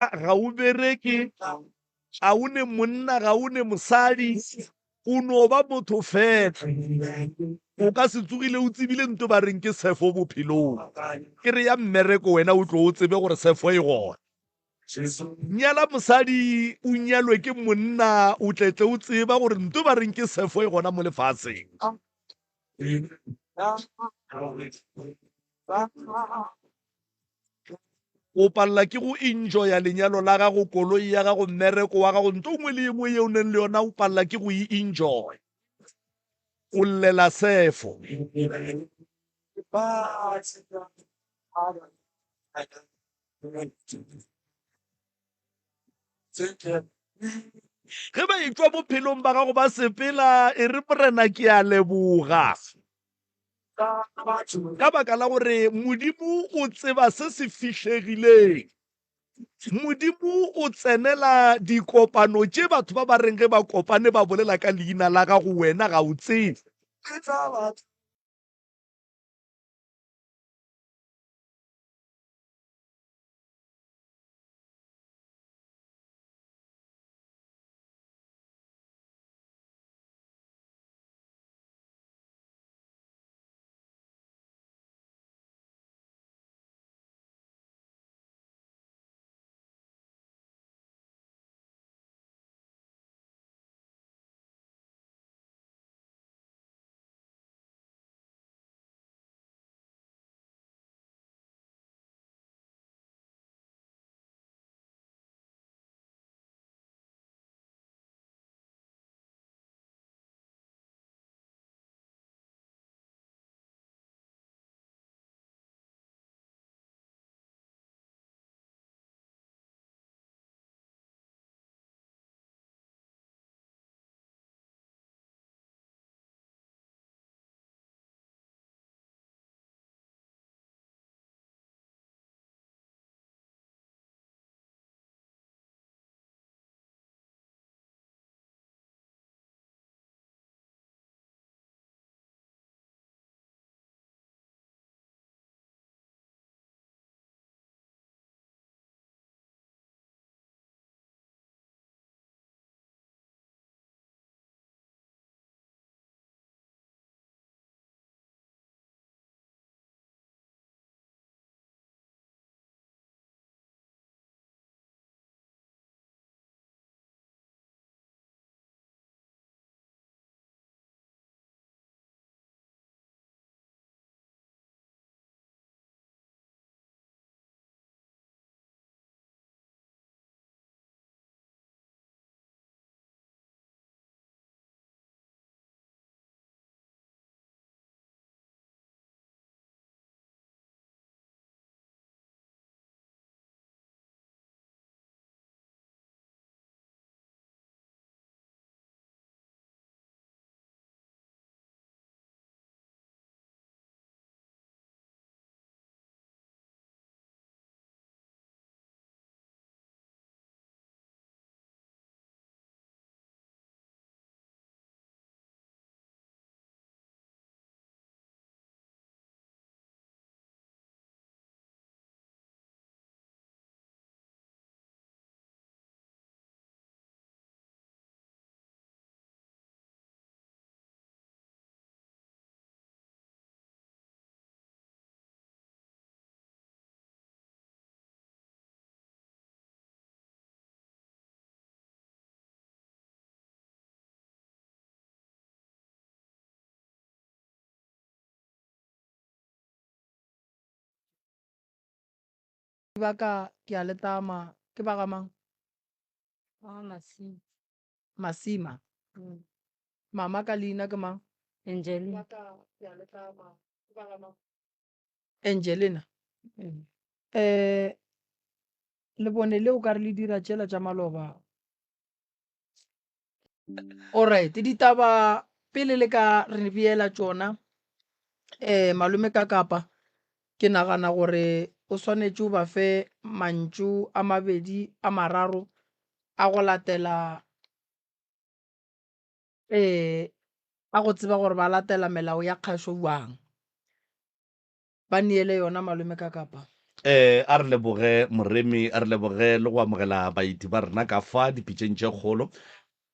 Ga o bereke, ga o ne monna, ga o ne mosadi, o no ba motho fela. O ka se tsogile o tsebile nto ba reng ke sefo bophelong. Ke re ya mmereko wena o tlo o tsebe gore sefo e gona. Nyala mosadi o nyalwe ke monna o tletle o tseba gore nto ba reng ke sefo e gona mo lefaseng. O palela ke go enjoya lenyalo la gago, koloi ya gago, mmereko wa gago, nto nngwe le ye nngwe ye o neng le yona o palela ke go e enjoya. O llela sefo. Ge ba etšwa bophelong ba gago ba sepela, e re, Morena, ke a leboga. Ka baka la gore Modimo o tseba se se fihlegileng. Modimo o tsenela dikopano tše batho ba ba reng ge ba kopane ba bolela ka leina la gago, wena ga o tsebe. Ba ka ke a le tama. Ke ba ga mang? Ba ga Masima. Masima. Mama ka leina ke mang? Angelina. Ba ka ke a le tama. Ke ba ga mang? Angelina. Eh lebone le o ka re le dira tšela tša maloba. Alright, ditaba pele le ka re beela tšona um malome ka kapa ke nagana gore o swanetše o ba fe mantšu a mabedi a mararo a go latela um a go tseba gore ba latela melao ya kgašo bjang. Ba neele yona malome ka kapa. Eh, a re leboge Moremi, a re leboge le go amogela baeti ba rena ka fa dipitšeng tše kgolo.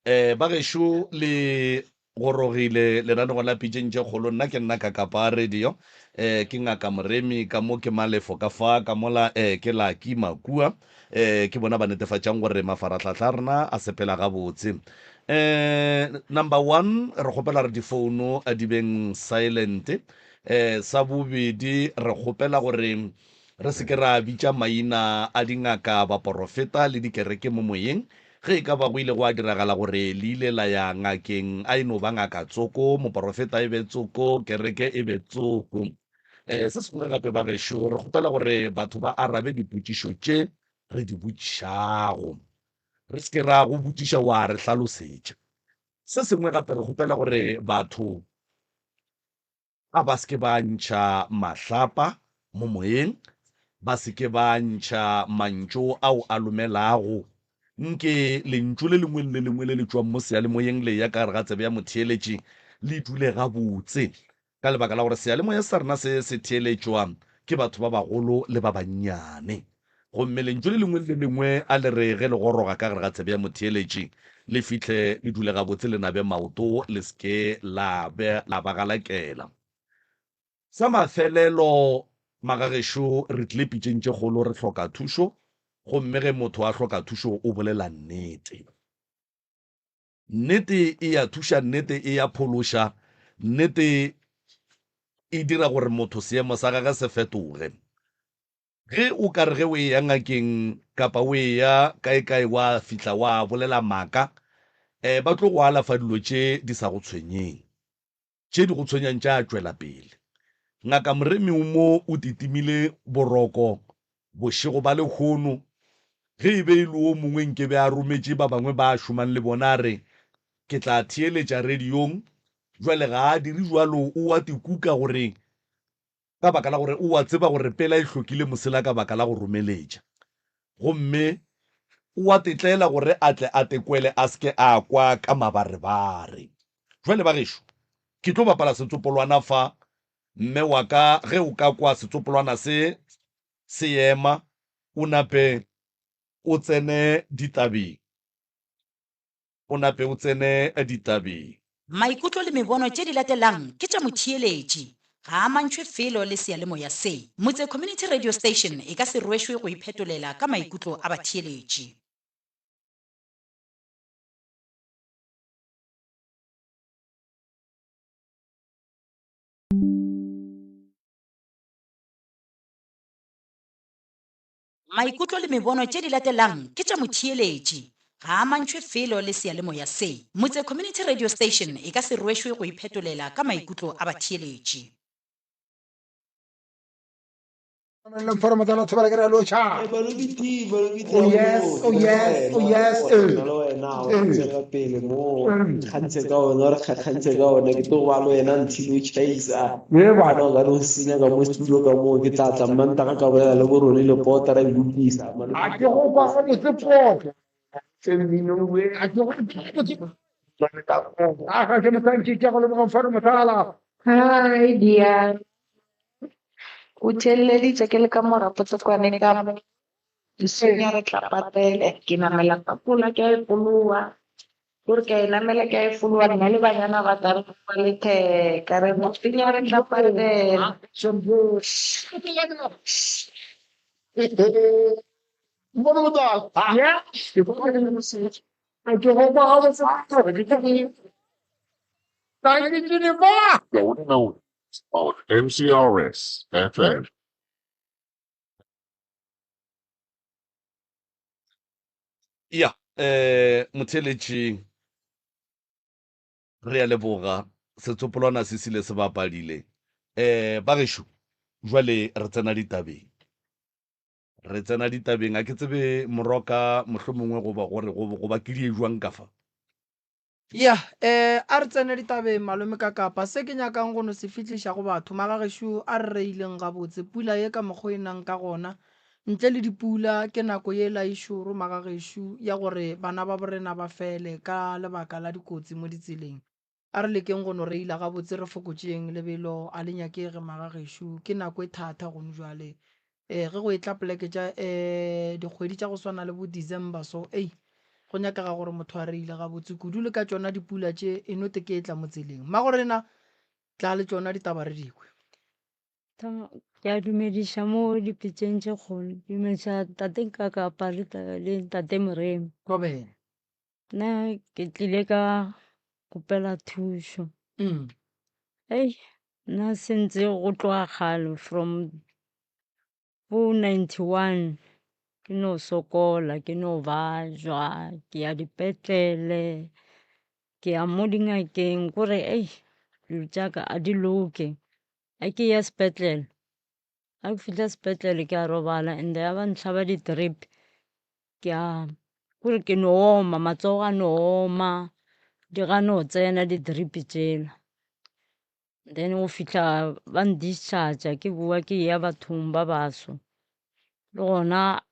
Eh, ba gešo le gorogile lenanegong la pitšeng tše kgolo. Nna ke nna Kakapa Radio. Eh, ke ngaka Moremi ka mo ke Malefo ka fa ka mola eh, ke Lucky Makua. Eh, ke bona ba netefatšang gore mafarahlahla a rena a sepela gabotse. Eh, number one, re kgopela re difouno a di beng silent. Eh, sa bobedi, re kgopela gore re se ke ra bitša maina a dingaka, baporofeta le dikereke mo moyeng. Ge e ka ba go ile gwa diragala gore le ile la ya ngakeng, a e no ba ngaka tsoko, moporofeta e be tsoko, kereke e be tsoko. Eh, se sengwe gape bagešo, re kgopela gore batho ba arabe dipotšišo tše re di botšišago. Re se ke ra go botšiša wa re hlalosetša. Se sengwe gape re kgopela gore batho A ba se ke ba ntšha mahlapa mo moyeng, ba se ke ba ntšha mantšu ao a lomelago. Nke lentšu le lengwe le le lengwe le le tšwang mo seyalemoyeng le eya ka gare ga tsebe ya motheeletši le dule gabotse, ka lebaka la gore seyalemoya sa rena se se theeletšwa ke batho ba bagolo le ba bannyane. Gomme lentšu le lengwe le le lengwe a le re ge le goroga ka gare ga tsebe ya motheeletši, le fihle le dule gabotse le nabe maoto, le se ke la be la ba galakela. Sa mafelelo, magagešo, re tlile pitšeng tše kgolo, re hloka thušo, gomme ge motho a hloka thušo o bolela nnete. Nnete e a thuša, nnete e a phološa, nnete e dira gore motho seemo sa gagwe se fetoge. Ge o ka re ge o eya ngakeng kapa o eya kaekae wa fihla wa bolela maaka, um ba tlo go alafa dilo tše di sa go tshwenyeng. Tše di go tshwenyang tša tšwela pele. Ngaka Moremi o mo o titimile boroko bošego ba lehono. Ge e be e le o mongwe nke be a rometše ba bangwe ba a šomang le bona a re, Ke tla theeletša radiong. Bjale ga a dire bjalo, o a tikuka gore ka baka la gore o a tseba gore pela e hlokile mosela ka baka la go romeletša. Gomme o a tetlela gore a tle a tekwele a se ke a kwa ka mabarebare. Bjale bagešo, ke tlo bapala setsopolwana fa. Mme wa ka, ge o ka kwa setsopolwana se se ema, o nape o tsene ditabeng. O nape o tsene ditabeng. Maikutlo le mebono tše di latelang ke tša motheeletši. Ga a amantšhwe felo le seyalemoya se. Motse Community Radio Station e ka se rwešwe go iphetolela ka maikutlo a batheeletši. Maikutlo le mebono tše di latelang ke tša motheeletši. Ga a amantšhwe felo le seyalemoya se. Motse Community Radio Station e ka se rwešwe go iphetolela ka maikutlo a batheeletši. Oh yes, oh yes, oh yes. Eh. Le wena o eh. tswela pele mo mm. kgantse ka ona re kgantse ka ona ke tlo ba le wena until o chaisa. Bana o ka no senya ka mo studio ka moo ke tla tla mmantaga ka bolela le borone le pota ra e lokisa. A ke go kwa gabotse pota. A ke go gabotse. A ga ke motantši ke go leboga mfano motala. Hi dear. O theeleditše ke le ka mo Rapotsokwane ka mo. Senya re tla patele. Ke namela papola ke a e fologa. Gore ke a e namela ke a e fologa nna le banyana ba ka re boa letheka re mo senya re tla patela. On MCRS FM. Ya, eh motheletši re a leboga setsopolwana se sile se bapadile. Eh ba gešo jwale re tsena ditabeng. Re tsena ditabeng a ke tsebe moroka mohlomongwe goba gore goba ke die jwang ka fa. Ya, eh, a re tsene ditabeng, malome ka kapa. Se ke nyakang go no se fihliša go batho, magagešo a re reileng gabotse, pula ye ka mokgo e nang ka gona, ntle le dipula, ke nako yela e šoro, magagešo, ya gore bana ba borena ba fele ka lebaka la dikotsi mo ditseleng. A re lekeng go no reila gabotse, re fokotšeng lebelo, a le nyakege, magagešo. Ke nako e thata gonu bjale. Ee, ge go etla poleke tša um dikgwedi tša go swana le bo December so, ei, go nyakega gore motho a reile gabotse kudu le ka tšona dipula tše e no te ke etla mo tseleng. Mmagorena, tla le tšona ditaba re di kwe. Thoma, ke a dumediša mo dipitšeng tše kgolo. Dumediša tate Nkakapa le le tate Moremi. Thobela. Nna ke tlile ka kgopela thušo. Ei, Nna sentse go tloga kgale from bo 91 ke no sokola, ke no bajwa, ke ya dipetlele, ke ya mo dingakeng kore ei dilo tša ka a di loke. A ke ya sepetlele, a ke fihla sepetlele ke a robala and ga ba ntlhaba di-drip ke a kore ke no oma, matsogo a no oma, di gana go tsena di-drip tšela. Then go fihla ba ndischarge ke boa ke ya bathong ba baso, le gona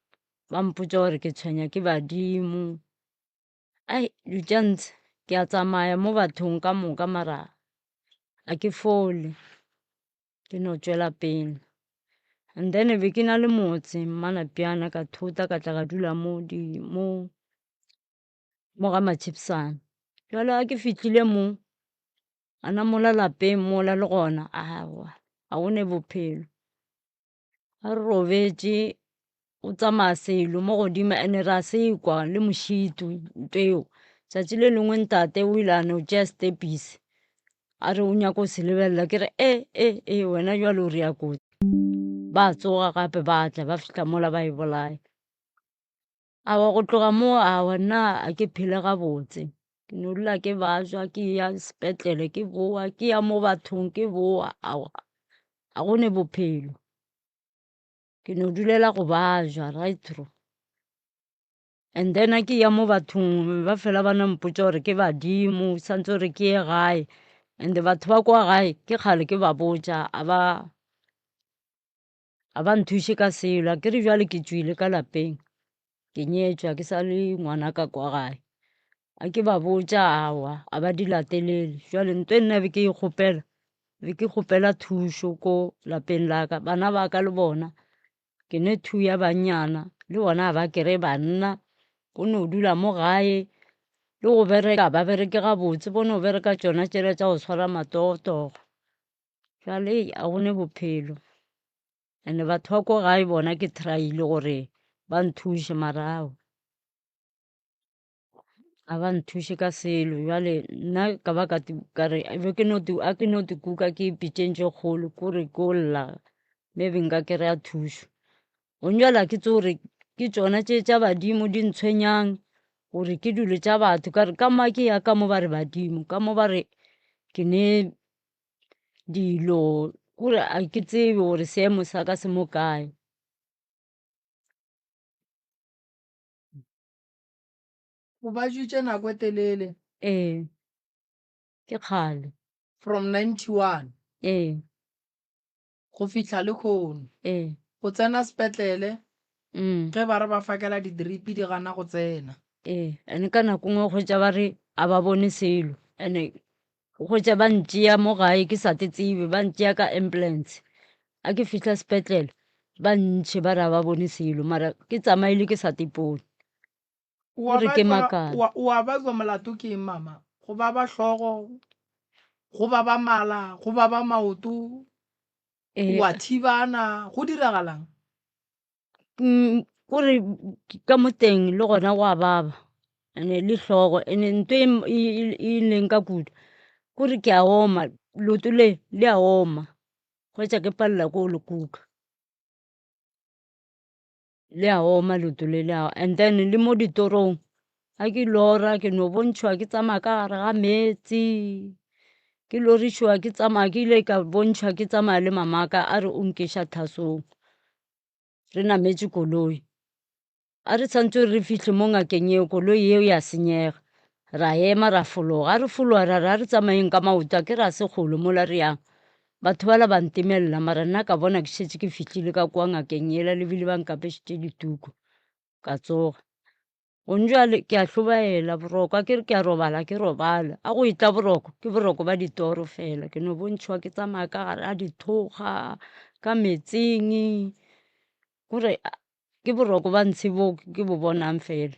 ba mpotša gore ke tshwenya ke badimo. Ai dilo tša ntshe ke a tsamaya mo bathong ka moka mara ga ke fole, ke no tšwela pele. And then be ke na le motse Mmanapiana ka thota ka tla ka dula mo mo mo ga Matšhipsane. Bjale ga ke fihlile mo Gona mola lapeng mola le gona aowa ga go ne bophelo. Ga re robetše o tsamaya selo mo godimo and-e ra se kwa le mošito nto eo. Tšatši le lengwe ntate o ile a no tšea stepisi a re o nyaka go se lebelela ke re e e e wena bjale o re ya kotsi. Ba tsoga gape ba tla ba fihla mola ba e bolaya. Aowa go tloga moo aowa nna ga ke phele gabotse, ke no dula ke bajwa ke ya sepetlele ke boa, ke ya mo bathong ke boa aowa ga go ne bophelo. Ke no dulela go bajwa right through. And then ga ke ya mo bathong ba fela ba no mpotša gore ke badimo santse gore ke ye gae and batho ba kwa gae ke kgale ke ba botša ga ba. Ga ba nthuše ka selo, akere bjale ke tšwile ka lapeng, ke nyetšwe ga ke sa le ngwana ka kwa gae. Ga ke ba botša aowa ga ba di latelele, jwale ntho e nna be ke e kgopela, be ke kgopela thušo ko lapeng la ka. Bana ba ka le bona ke ne two ya bannyana le bona ga ba kry-e banna, bo no dula mo gae le go bereka ga ba bereke gabotse, bo no bereka tšona tšela tša go tshwara matogotogo. Bjale ga go ne bophelo and-e batho ba ko gae bona ke try-ile gore ba nthuše mara aowa, ga ba nthuše ka selo. Bjale nna ka ba ka re be ke no a ke no te kuka ke pitšeng tše kgolo ko re ko lla maybe nka kry-a thušo. Gong bjale ga ke tsebe gore ke tšona tše tša badimo di ntshwenyang gore ke dilo tša batho ka re ka mo ke ya ka mo ba re badimo ka mo ba re ke ne. dilo kore a ke tsebe gore seemo sa ka se mo kae. O bajitše nako e telele. Ee, ke kgale. From 91. Ee. Go fihla lekhono. Ee. O tsena sepetlele. Ge ba re ba fakela di-drip di gana go tsena. Ee, and ka nako nngwe o hwetša ba re a ba bone selo, and o hwetša ba ntšea mo gae ke sa te tsebe, ba ntšea ka ambulance. A ke fihla sepetlele ba ntšhe ba re a ba bone selo, mara ke tsamaile ke sa tepone. O a Gore ke bajwa, makala. o a, o a bajwa molato ke eng mama? Go baba hlogo, go baba mala, go baba maoto, Ee. o a thibana, go diragalang? Kore ka mo teng le gona go a baba and-e le hlogo and-e ntho e e leng ka kudu kore ke a oma, leoto le le a oma hwetša ke palela ke go le kuka. Le a oma leoto le le a and then le mo ditorong ga ke lora ke no bontšhwa ke tsamaya ka gare ga meetse, ke lorišwa ke tsamaya ke ile ka bontšhwa ke tsamaya le mamaka a re o nkeša thasong. Re nametše koloi, a re santse re fihle mo ngakeng eo koloi eo ya senyega, ra ema ra fologa, ga re fologa ra re a re tsamayeng ka maoto a ke re a se kgole mola re yang. Batho bala ba ntemelela mara nna ka bona ke šetše ke fihlile ka kwa ngakeng yela le bile ba nkapešitše dituku ka tsoga. Gong bjale ke a hlobaela boroko a ke re ke a robala ke robale, a go etla boroko ke boroko ba ditoro fela ke no bontšhwa ke tsamaya ka gare ga dithokga ka metsing. Kore ke boroko ba ntshe bo ke bo bonang fela.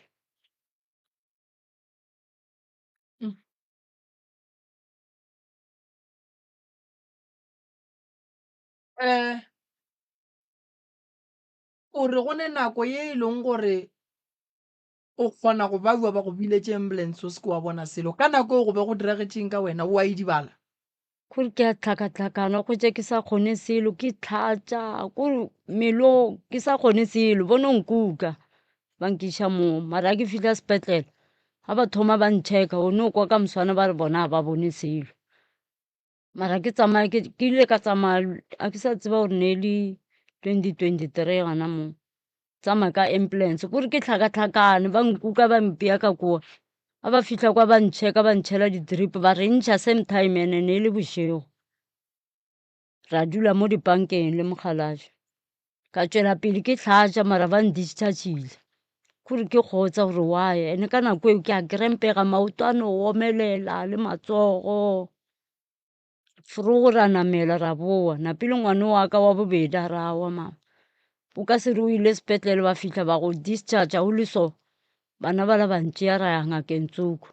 Um o re go ne nako ye e leng gore o kgona go baiwa ba go biletše ambulance o se ke wa bona selo. Ka nako eo go be go diragetšeng ka wena? O a idibala? Kore ke a tlhakatlhakana kgwetša ke sa kgone selo ke tlhatša kore mmele o ke sa kgone selo bo no nkuka ba nkiša moo mara ga ke fihla sepetlele ga ba thoma ba nchecka o no kwa ka moswana ba re bona ga ba bone selo. Mara ke tsamaya ke ile ka tsamaya ga ke sa tseba gore ne e le 2023 gona moo. Tsamaya ka ambulance kore ke tlhakatlhakane ba nkuka ba mpea ka kua ga ba fihla kwa ba nchecka ba ntšhela di-drip ba re ntšha same time ene ne e le bošego ra dula mo dipankeng le mokgalabje ka tšwela pele ke hlatša mara ba ndischargile kore ke kgotsa gore why ene ka nako eo ke a krempega maoto a no omelela le matsogo. Forogo ra namela ra boa, napile ngwane wa ka wa bobedi a re aowa mama o ka se re o ile sepetlele ba fihla ba go discharge o le so. Bana bala ba ntšea ra ya ngakeng tsoko,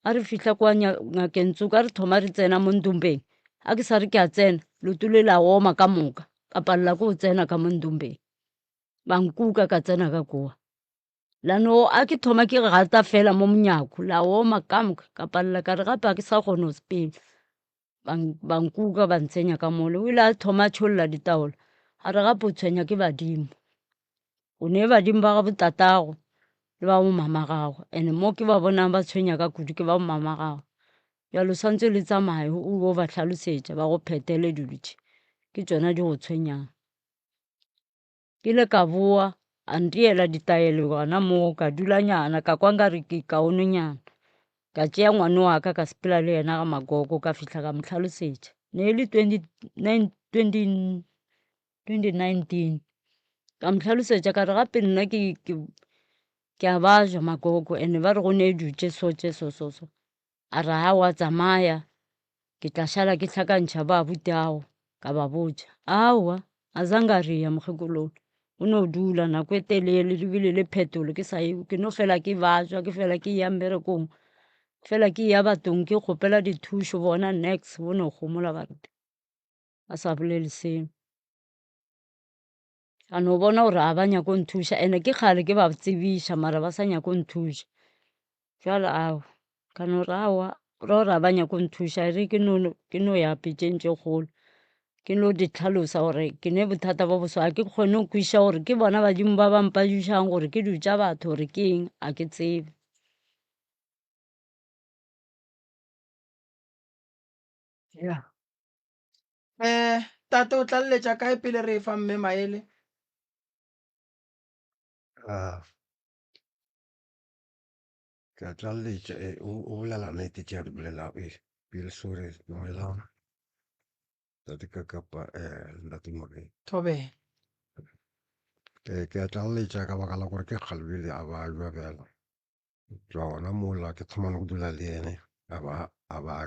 a re fihla kwa ngakeng tsoko a re thoma re tsena mo ndumbeng, a ke sa re ke a tsena leoto le la oma ka moka ka palela ke go tsena ka mo ndumbeng, ba nkuka ka tsena ka kua. La no a ke thoma ke gata fela mo monyako la oma ka moka ka palela ka re gape ga ke sa kgona go sepela. Ba nkuka ba ntsenya ka mole, o ile a thoma a tšholla ditaola a re gape o tshwenya ke badimo. O ne badimo ba ga botatago le ba bo mama gago and-e mo ke ba bonang ba tshwenya ka kudu ke ba bo mama gago. Bjale o swanetše le tsamaye o yo ba hlalosetša ba go phethele dilo tše ke tšona di go tshwenyang. Ke ile ka boa a ntiela ditaelo gona moo ka dula nyana ka kwa nkare ke kaonenyana. Ka tšea ngwane wa ka ka sepela le yena ga magogo ka fihla ka mo hlalosetša. Ne e le 2019 ka mo hlalosetša ka re gape nna ke a bajwa magogo and-e ba re go ne dutše so tše so so so. A re aowa tsamaya ke tla šala ke hlakantšha ba abuti ao ka ba botša. Aowa a zange a re ya mokgekolo o no dula nako e telele le bile le phetolo ke sa ye ke no fela ke bajwa ke fela ke ya mmerekong fela ke ya bathong ke kgopela dithušo bona niks bo no homola ba re ba sa bolele selo. Ka no bona gore ga ba nyake go nthuša and-e ke kgale ke ba tsebiša mara ba sa nyake go nthuša. Jwale ao ka no re aowa go ra gore ga ba nyake go nthuša e re ke no ya pitšeng tše kgolo ke no di hlalosa gore ke ne bothata bo bo so, ga ke kgone go kwešiša gore ke bona badimo ba ba mpadišang gore ke dilo tša batho gore ke eng ga ke tsebe. Yeah. Eh, tate o tlaleletša kae pele re efa mme maele? Ah, ke a tlaleletša eh, o o bolela nnete tše a di bolelago eh, pele sorry dumelang tate ka kapa eh, ntate Morena. Thobela. Eh, ke a tlaleletša ka baka la gore ke kgale bjale a ba jwa bjalo. Tšwa gona mola ke thoma le go dula le yene a ba a ba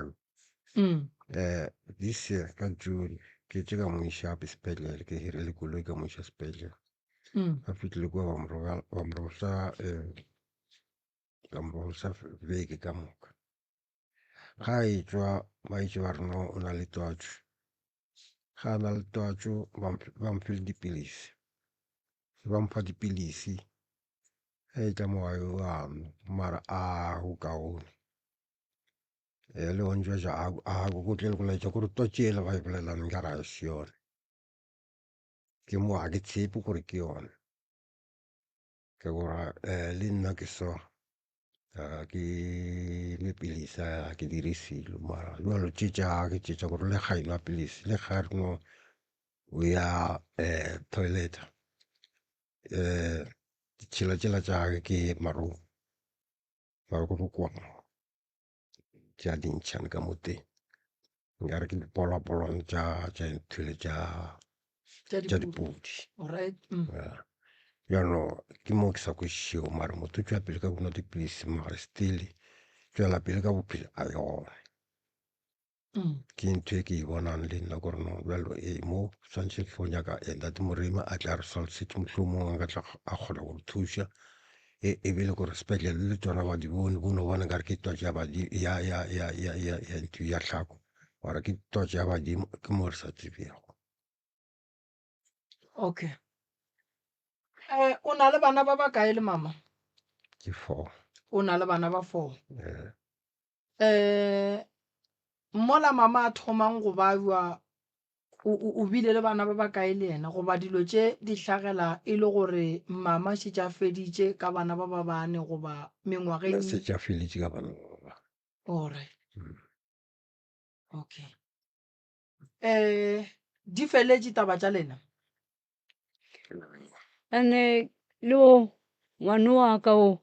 This year ka June ke tše ka mo iša gape sepetlele ke hirile koloi ka mo iša sepetlele. A fihlile kua ba mo robala ba mo rosa ba mo rosa beke ka moka. Ga a etšwa ba itše ba re no o na le twatši. Ga a na le twatšo ba mo file dipilisi, ba mo fa dipilisi ge e tla mo gae o a nwa mara a go kaone. Le gona jwale a go tle le go laetša gore twatši ela ba e bolelang nkare ga se yone. Ke mo ga ke tshepe gore ke yone. Ke gore le nna ke so Ga ke nwe pilisi ga ke dire selo mara jwalo tše tša ke tše tša gore le ga e nwa pilisi le ga re no o ya toilet ditšhila tšela tša gage ke marukwana tša dintšhane ka mo teng nkare ke dipolapolwane tša tša nthwele tša tša dipudi Alright. Mm. Yeah. Bjalo ke mo ke sa kwešišego mare motho o tšwela pele ka go nwa dipilisi mare still tšwela pele ka bophelo a yona. Ke ntho e ke e bonang le nna gore no bjalo e mo swantšhe fo nyaka eh, ntate Moremi a tla re swalsetše mohlomong a ka tla a kgona go re thuša e e be le gore sepetlele le tsona ba di bone bo no bona nkare ke twatši ya badimo ya ya ya ya ya ya ntho ya tlhako ora ke twatši ya badimo ke mo re sa tsebego. Okay. Eh, o na le bana ba bakae le mama? Ke four. O na le bana ba four. Eh. Eh, mola mama a thomang go babja o, o, o bile le bana ba bakae le yena goba dilo tše di hlagela e le gore mama šetše a feditše ka bana ba ba bane goba mengwageng? Šetše a feditše ka bana ba ba bane. Alright. Mm. Okay. Eh, di feletše taba tša lena? Ene le o ngwane wa ka o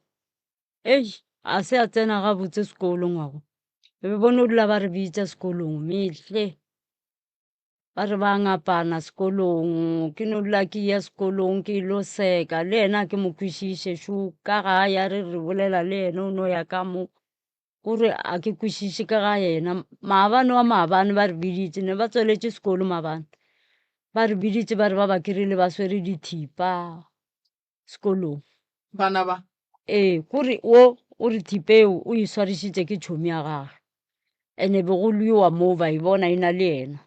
ei a se a tsena gabotse sekolo ngwago e be bone o dula ba re bitša sekolong mehle ba re ba ngapana sekolong ke no dula ke ya sekolong ke ilo seka le yena ke mo kwešiše šo ka ga ya re re bolela le yena o no ya ka mo Kore a ke kwešiše ka ga yena. Maabane wa maabane ba re biditše, ne ba tsweletše sekolo maabane. Ba re biditše ba re ba ba kry-ile ba swere dithipa sekolong. Bana ba? Ee, kore wo o re thipa eo o e swarišitše ke tšhomi ya gage. And-e be go lwewa moo ba e bona e na le yena.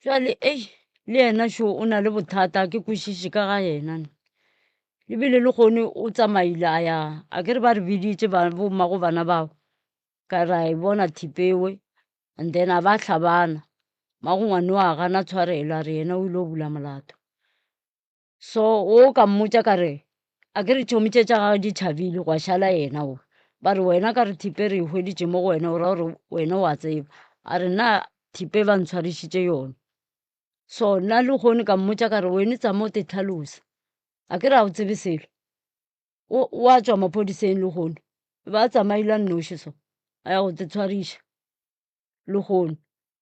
Bjale ei le yena šo o na le bothata ke kwešiše ka ga yena ebile le kgone o tsamaile a ya a ke re ba re biditše ba bommago bana bao ka ra e bona thipewe and then a ba hlabana mmago ngwane wa gana tshwarelo a re yena o ile go bula molato. So o ka mmotša ka re, a ke re tšhomi tše tša gagwe di tšhabile gwa šala yena o. Ba re wena ka re thipe re e hweditše mo go wena o ra gore wena o a tseba. A re nna thipe ba ntshwarišitše yona. So nna le kgone ka mmotša ka re wene tsama o te tlhalosa. A ke re a o tsebe selo. O wa tšwa maphodiseng le kgone. Ba tsamaile a nnoši so a ya go te tshwariša. lehono.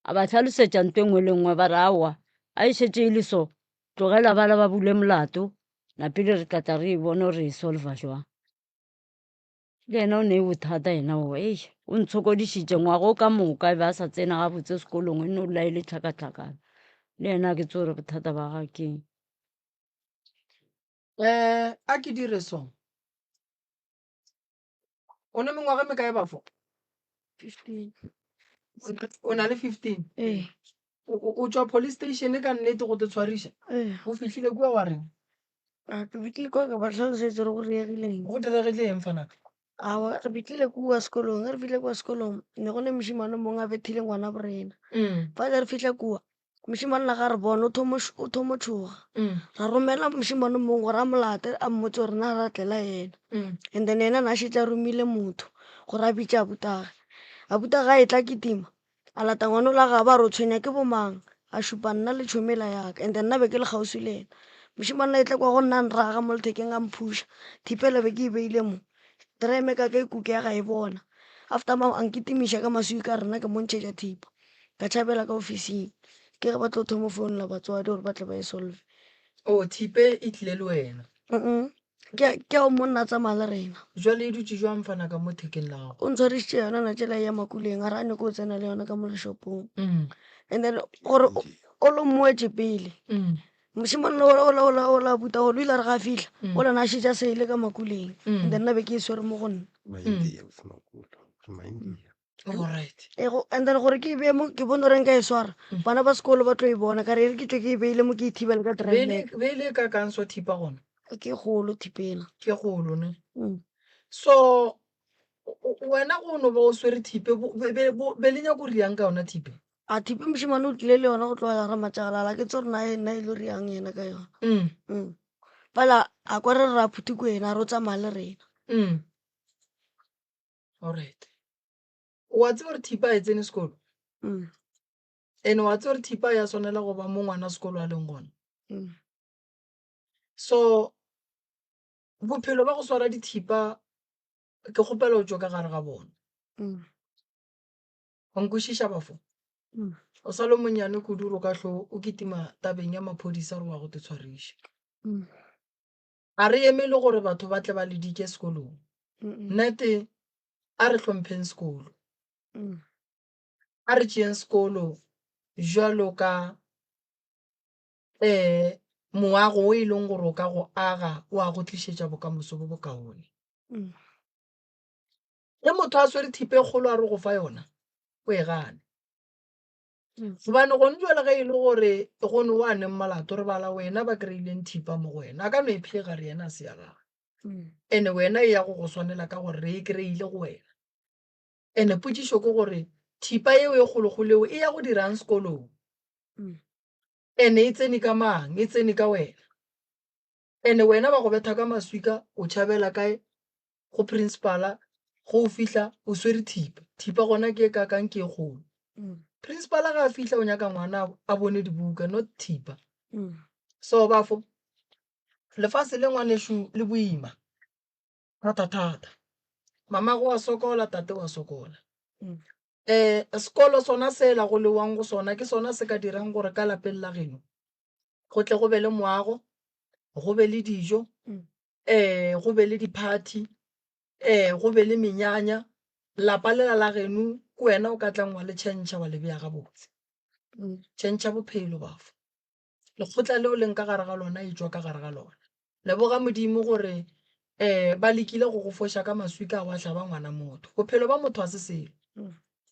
A ba hlalosetša nto e nngwe le nngwe, ba re, Aowa, a e šetše e le so, tlogela bala ba bule molato, napile re tla tla re e bone gore re e solva jwang. Le yena o ne bothata yena o, ei, o ntshokodišitše ngwaga o ka moka, e be a sa tsena gabotse sekolong, e no dula e le tlhakatlhakano. Le yena a ke tsebe gore bothata ba gagwe ke eng. Um a ke dire so. O ne mengwaga e mekae bafo? 15. O na le 15? Ee. O tšwa police station ka nnete go te tshwariša? Ee. O fihlile kua wa reng? A ke fihlile kua ka ba hlalosetša gore go diregile eng. Go diregile eng fanaka? Aowa re fihlile kua sekolong, ge re fihlile kua sekolong ne go ne mošemane o mongwe a bethile ngwana bo rena. Fale re fihla kua Mošemane la ga re bona o thoma o thoma tšhoga. Ra romela mošemane o mongwe gore a mo late a mmotse gore na ra tlela yena. And then yena na šetše a romile motho gore a bitše abutage. Abutage a etla a kitima a lata ngwana ola gabo a re o tshwenya ke bo mang, a šupa nna le tšhomi yela ya ka and then nna be ke le kgauswi le yena. Mošemane a etla kwa go nna a nraga mo lethekeng a mphuša, thipa yela be ke e beile mo, dreme ka ka e kukega a e bona. After a nkitimiša ka maswika a re nna ke mo ntšhetša thipa. Ka tšhabela ka ofising ke ge ba tlo thoma founela batswadi gore ba tle ba e solve. Oh, thipe e tlile le wena? Mm ke ke o monna a tsamaya le rena. Jwale e dutše jwang fana ka mo thekeng la gago? O ntshwarišitše yona na tšela ya makuleng a re a nyako tsena le yona ka mo leshopong. And then gore o lo mmoetše pele. Mošemane ola ola ola ola buta o ile a re ga a fihla ola na šetše a seile ka makuleng. And then nna be ke e swere mo go nna. Maindia, makula, Maindia. Alright. E go and then gore ke e beye mo ke bone gore nka e swara bana ba sekolo ba tlo e bona ka re e re ke tšwe ke e beile mo ke e thibele ka Beile beile ka kang so thipa gona? Ke kgolo thipela. Ke kgolo ne. Mm. So wena go no ba o swere thipe be le nyako riang ka yona thipe? A thipe mošemane o tlile le yona go tloga ga Matšagalala ke tse gore na e na e lo riang yena ka yona. Mm. Mm. Fela a kwa re re ra phutukwena a re o tsamaya le rena. Mm. Alright. Wa tseba gore thipa e tsene sekolo? Mm. And wa tseba gore thipa ya swanela go ba mo ngwana sekolo a leng gona? Mm. So bophelo ba go swara dithipa ke kgopela o tšwe ka gare ga bona. Mm. Wa nkwešiša bafo? Mm. O sa le monnyane kudu gore o ka hlo o kitima tabeng ya maphodisa gore wa go te tshwariša. Mm. A re emele gore batho ba tle ba le dike sekolong. Nnete a re hlompheng sekolo. Mm. A re tšeeng sekolo bjalo ka um moago o e leng gore o ka go aga wa go tlišetša bokamoso bo bokaone. Ge motho a swere thipa e kgolo a re go fa yona, o e gane. Gobane gone jwale ge e le gore go ne wa neng molato re bala wena ba kry-ileng thipa mo go wena, a ka no e phega re yena a se ya gagwe. Ene wena e ya go go swanela ka gore re e kry-ile go wena. Ene potšišo ke gore thipa yeo e kgolokgolo eo e ya go dirang sekolong? Ene e tsene ka mang? E tsene ka wena. Ene wena ba go betha ka maswika o tšhabela kae? Go principal-a ge o fihla o swere thipa, thipa gona ke e kakang ke e kgolo. Principal-a ga a fihla o nyaka ngwana a bone dibuka not thipa. So bafo lefase le ngwanešu le boima thata thata. Mamago wa sokola, tate wa sokola. Um sekolo sona sela go lewang go sona ke sona se ka dirang gore ka lapeng la geno go tle go be le moago, go be le dijo, um go be le di-party, um go be le menyanya. Lapa lela la geno ke wena o ka tlang wa le tšhentšha wa le beya gabotse. Tšhentšha bophelo bafo. Lekgotla leo leng ka gare ga lona e tšwa ka gare ga lona. Leboga Modimo gore um ba lekile go go foša ka maswika a wa hlaba ngwana motho. Bophelo ba motho a se selo.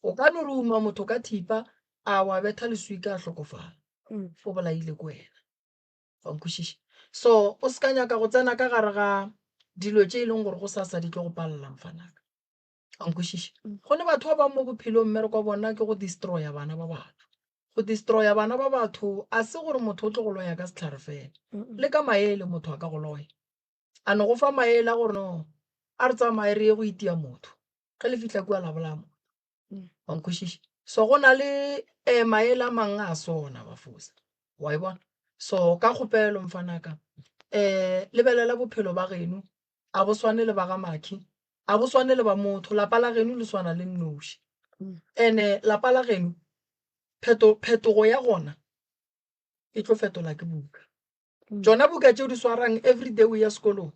O ka no re uma motho ka thipa a wa betha leswika a hlokofala. O bolaile ke wena. Wa nkwešiša? So o se ka nyaka go tsena ka gare ga dilo tše e leng gore go sasa di tlo go palela mfanaka. A nkwešiša? Go ne batho ba bang mo bophelong mmereko wa bona ke go destroya bana ba batho. Go destroya bana ba batho a se gore motho o tlo go loya ka sehlare fela. Le ka maele motho a ka go loya. A no go fa maele a gore no a re tsamaye re ye go itia motho. Ge le fihla kua la bolaya motho. Wa nkwešiša? So go na le um maele a mangwe a sona bafosa. Wa e bona? So ka kgopelo mfanaka um lebelela bophelo ba geno a bo swane le ba ga Makhi, a bo swane le ba motho. Lapa la geno le swana le nnoši. Ene lapa la geno pheto phetogo ya gona e tlo fetola ke buka. Tšona buka tšeo di swarang everyday o ya sekolong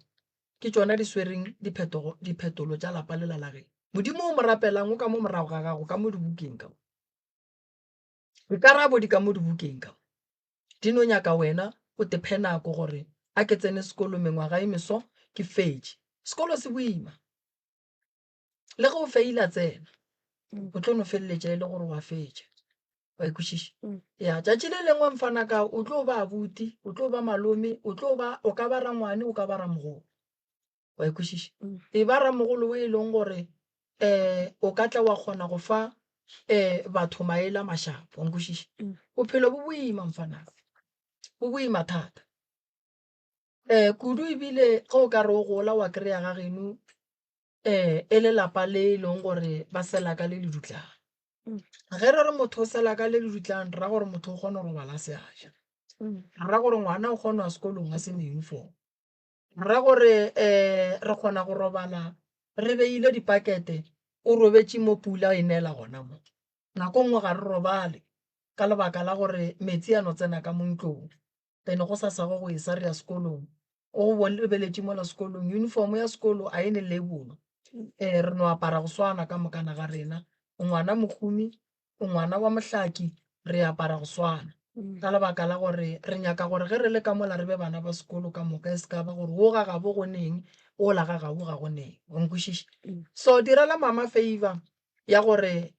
ke tšona di swereng diphetogo diphetolo tša lapa lela la geno. Modimo o mo rapelang o ka mo morago ga gago ka mo dibukeng ka mo. Dikarabo di ka mo dibukeng ka mo. Di no nyaka wena o te phe nako gore a ke tsene sekolo mengwaga e meso ke fetše. Sekolo se boima. Le ge o feila tsena o tlo no feleletša e le gore wa fetša. Wa e kwešiša? Ya tšatši le lengwe mfanaka o tlo ba abuti, o tlo ba malome, o tlo ba o ka ba rangwane, o ka ba ramogolo. Wa e kwešiša? E ba ramogolo o e leng gore um o ka tla wa kgona go fa um batho maele a mašapo. Wa nkwešiša? Bophelo bo boima mfanaka, bo boima thata. Um kudu ebile ge o ka re o gola wa kry-a ga geno um e le lapa le e leng gore ba sela ka le le dutlang. Ge re re motho o sela ka le le dutlang re ra gore motho o kgona go robala a se a ja. Re ra gore ngwana o kgona go ya sekolong a se na uniform. Ra gore um re kgona go robala re beile dipakete o robetše mo pula e nela gona mo. Nako nngwe ga re robale ka lebaka la gore metsi a no tsena ka mo ntlong. Then go sasa go go esa re ya sekolong o go lebeletše mola sekolong uniform ya sekolo a e ne label. Um re no apara go swana ka mokana ga rena. O ngwana mohumi o ngwana wa mohlaki, re apara go swana. Ka lebaka la gore re nyaka gore ge re le ka mola re be bana ba sekolo ka moka, e se ka ba gore wo ga gabo go neng, wola ga gabo ga go neng. Wa nkwešiša? So direla mama favor ya gore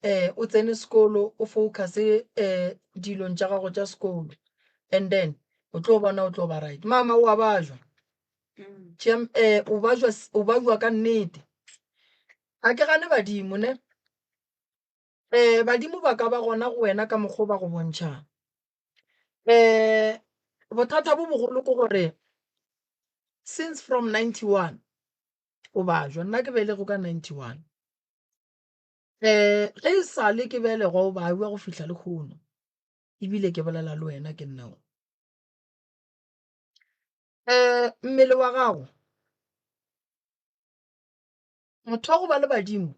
um o tsene sekolo, o focus-e um dilong tša gago tša sekolo and then o tlo bona o tlo ba right. Mama o a bajwa, tšea o bajwa, o bajwa ka nnete. Ga ke gane badimo ne. Um badimo ba ka ba gona go wena ka mokgwa o ba go bontšhang. Um bothata bo bogolo ke gore since from 91 o bajwa, nna ke belegwe ka 91. Um ge e sa le ke belegwa o bajwa go fihla lehono, ebile ke bolela le wena ke nna o. Um mmele wa gago, motho wa go ba le badimo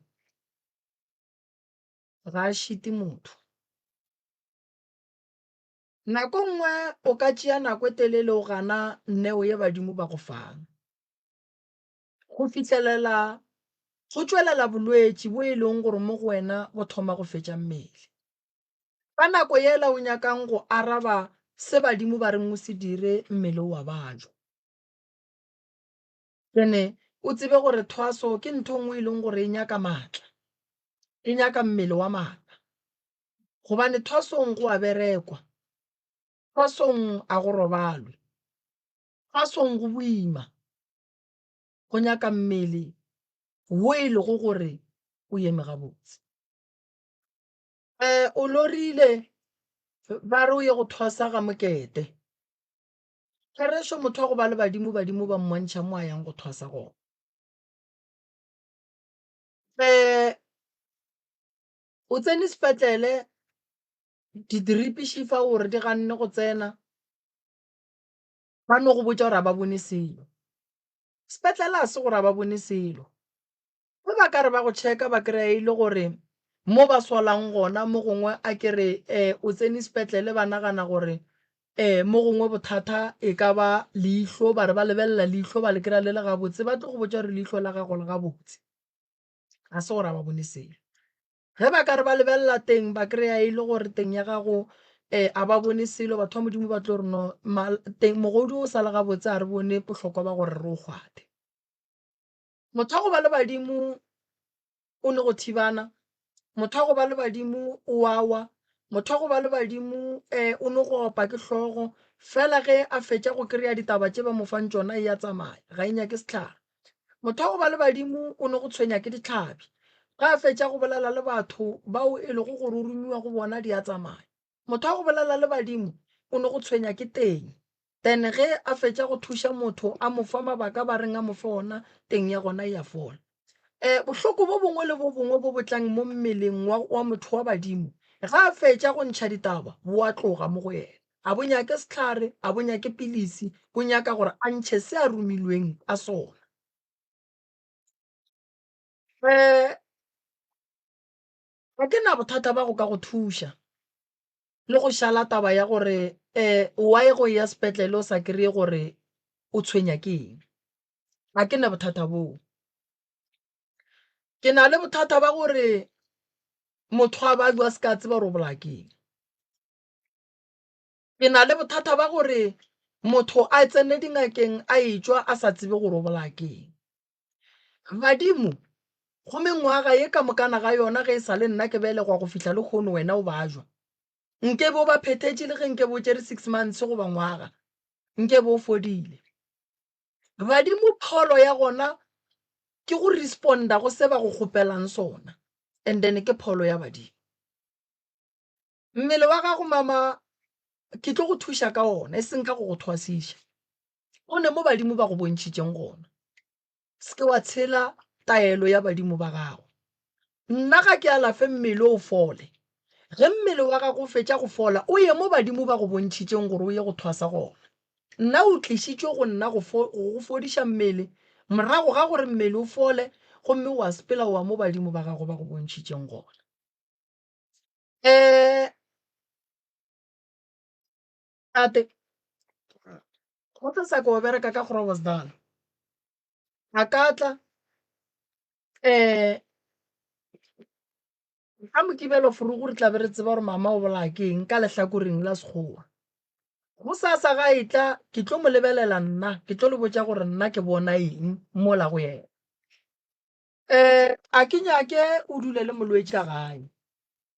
ga a šite motho. Nako nngwe o ka tšea nako e telele o gana neo ye badimo ba go fang. Go fihlelela Go tšwelela bolwetši bo e leng gore mo go wena bo thoma go fetša mmele. Ka nako yela o nyakang go araba se badimo ba reng o se dire mmele o a bajwa. Ene o tsebe gore thwaso ke ntho nngwe e leng gore e nyaka maatla, e nyaka mmele wa maatla. Gobane thwasong go a berekwa, thwasong a go robalwe, thwasong go boima. Go nyaka mmele wo e lego gore o eme gabotse. Um o lorile ba re o ye go thwasa ga Mokete. Therešo motho wa go ba le badimo, badimo ba mmontšha mo a yang go thwasa gona. Um o tsene sepetlele di-drip šifa gore di ganne go tsena, ba no go botša gore ga ba bone selo. Sepetlele ga se gore ga ba bone selo. Ge ba ka re ba go checka ba kry-a e le gore mo ba solang gona mo gongwe a ke re um o tsene sepetlele ba nagana gore um mo gongwe bothata e ka ba leihlo ba re ba lebelela leihlo ba le kry-a le le gabotse ba tlo go botša gore leihlo la gago le gabotse. Ga se gore ga ba bone selo. Ge ba ka re ba lebelela teng ba kry-a e le gore teng ya gago um a ba bone selo batho ba Modimo ba tlo re no teng mogodu o sa le gabotse a re bone bohlokwa ba gore re o kgwathe. Motho wa go ba le badimo o ne go thibana, motho wa go ba le badimo o a wa, motho wa go ba le badimo um o ne go opa ke hlogo. Fela ge a fetša go kry-a ditaba tše ba mo fang tšona e a tsamaya, ga e nyake sehlare. Motho wa go ba le badimo o ne go tshwenya ke dihlabi, ge a fetša go bolela le batho bao e lego gore o romiwa go bona di a tsamaya. Motho wa go bolela le badimo o no go tshwenya ke teng. Then ge a fetša go thuša motho a mo fa mabaka ba reng a mo fe ona, teng ya gona e a fola. Um bohloko bo bongwe le bo bongwe bo bo tlang mo mmeleng wa, wa motho wa badimo, ge a fetša go ntšha ditaba bo a tloga mo go yena. A bo nyake sehlare, a bo nyake pilisi, bo nyaka gore a ntšhe se a romilweng ka sona. Um Ga ke na bothata ba go ka go thuša le go šala taba ya gore um why go ya sepetlele o sa kry-e gore o tshwenya ke eng. Ga ke na bothata boo. Ke na le bothata ba gore motho a babja a se ka tseba gore o bolaya ke eng. Ke na le bothata ba gore motho a tsene dingakeng a etšwa a sa tsebe gore o bolaya ke eng. Badimo, go mengwaga ye ka mokana ga yona ge e sa le nna ke belegwa go fihla lehono wena o bajwa. Nke be o ba phethetše le ge nke be o tšere six months goba ngwaga, nke be o fodile. Badimo pholo ya gona ke go responda go se ba go kgopelang sona and then ke pholo ya badimo. Mmele wa gago mama ke tlo go thuša ka ona e seng ka go go thwasiša. O ne mo badimo ba go bontšhitšeng gona. Se ke wa tshela taelo ya badimo ba gago. Nna ga ke alafe mmele o fole. Ge mmele wa gago o fetša go fola, o ye mo badimo ba go bontšhitšeng gore o ye go thwasa gona. Nna o tlišitšwe go nna go fo, go go fodiša mmele, morago ga gore mmele o fole, gomme wa sepela wa mo badimo ba gago ba go bontšhitšeng gona. Um Tate, go tla sa ko bereka ka Groblersdal. A ka tla um ka Mokibelo forogo re tla be re tseba gore mama o bolaya ke eng ka lehlakoreng la Sekgowa. Gosasa ga e tla ke tlo mo lebelela nna, ke tlo le botša gore nna ke bona eng mola go yena. Um a ke nyake o dule le molwetši ka gae.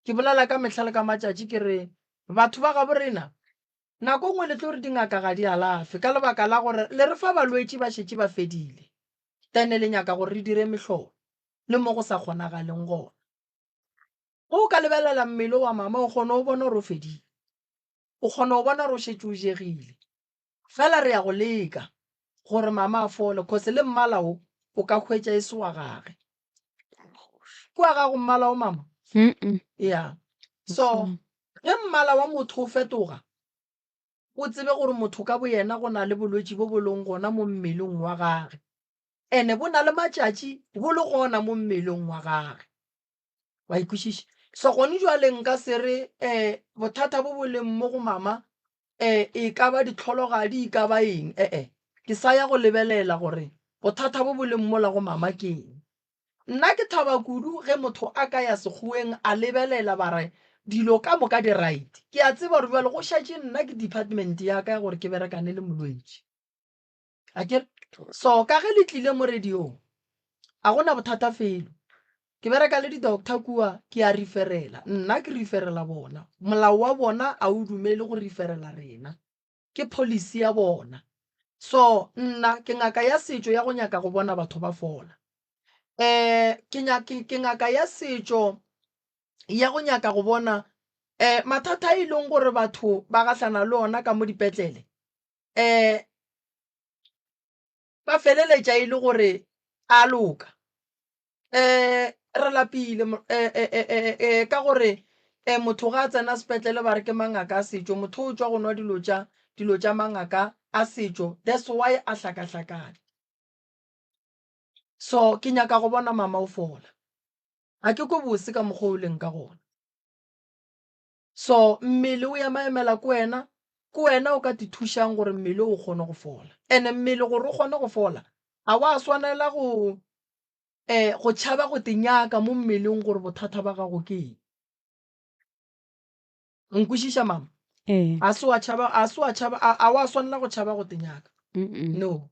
Ke bolela ka mehla le ka matšatši ke re batho ba gabo rena nako nngwe le tlo re dingaka ga di alafe ka lebaka la gore le re fa balwetši ba šetše ba fedile then le nyaka gore re dire mehlolo le mo go sa kgonagaleng gona. Ge o ka lebelela mmele wa mama o kgona go bona gore o fedile, o kgona go bona gore o šetše o jegile. Fela re ya go leka gore mama a fole cause le mmala wo o ka hwetša e se wa gage. Ke wa gago mmala wo mama? Ya. So ge mmala wa motho o fetoga o tsebe gore motho ka boyena go na le bolwetši bo bo leng gona mo mmeleng wa gage ene bo na le matšatši bo le gona mo mmeleng wa gage. Wa e kwešiša? So gone jwale nka se re um bothata bo bo leng mo go mama um e ka ba ditlhologadi e ka ba eng ee ke sa ya go lebelela gore bothata bo bo leng mola go mama ke eng. Nna ke thaba kudu ge motho a ka ya sekgoweng a lebelela ba re dilo ka moka di right. Ke a tseba gore bjale go šetše nna ke department ya ka ya gore ke berekane le molwetši. Akere? So ka ge le tlile mo radiong a gona bothata felo. Ke bereka le di-doctor kua ke a referela. Nna ke referela bona. Molao wa bona a o dumele go referela rena. Ke policy ya bona. So nna ke ngaka ya setšo ya go nyaka go bona batho ba fola. Um ke ke ngaka ya setšo ya go nyaka go bona um mathata a e leng gore batho ba gahlana le ona ka mo dipetlele um ba feleletša e le gore a loka. Um re lapile ka gore motho ga a tsena sepetlele ba re ke mangaka a setšo, motho o tšwa go nwa dilo tša dilo tša mangaka a setšo that's why a hlakahlakane. So ke nyaka go bona mama o fola, ga ke kwe bose ka mokgwa o leng ka gona. So mmele o ema emela ke wena, ke wena o ka te thušang gore mmele o kgone go fola. And-e mmele gore o kgone go fola ga wa swanela go um go tšhaba go te nyaka mo mmeleng gore bothata ba gago ke eng. O nkwešiša mama? Ee. A se wa tšhaba, a se wa tšhaba, a, a wa swanela go tšhaba go te nyaka. No.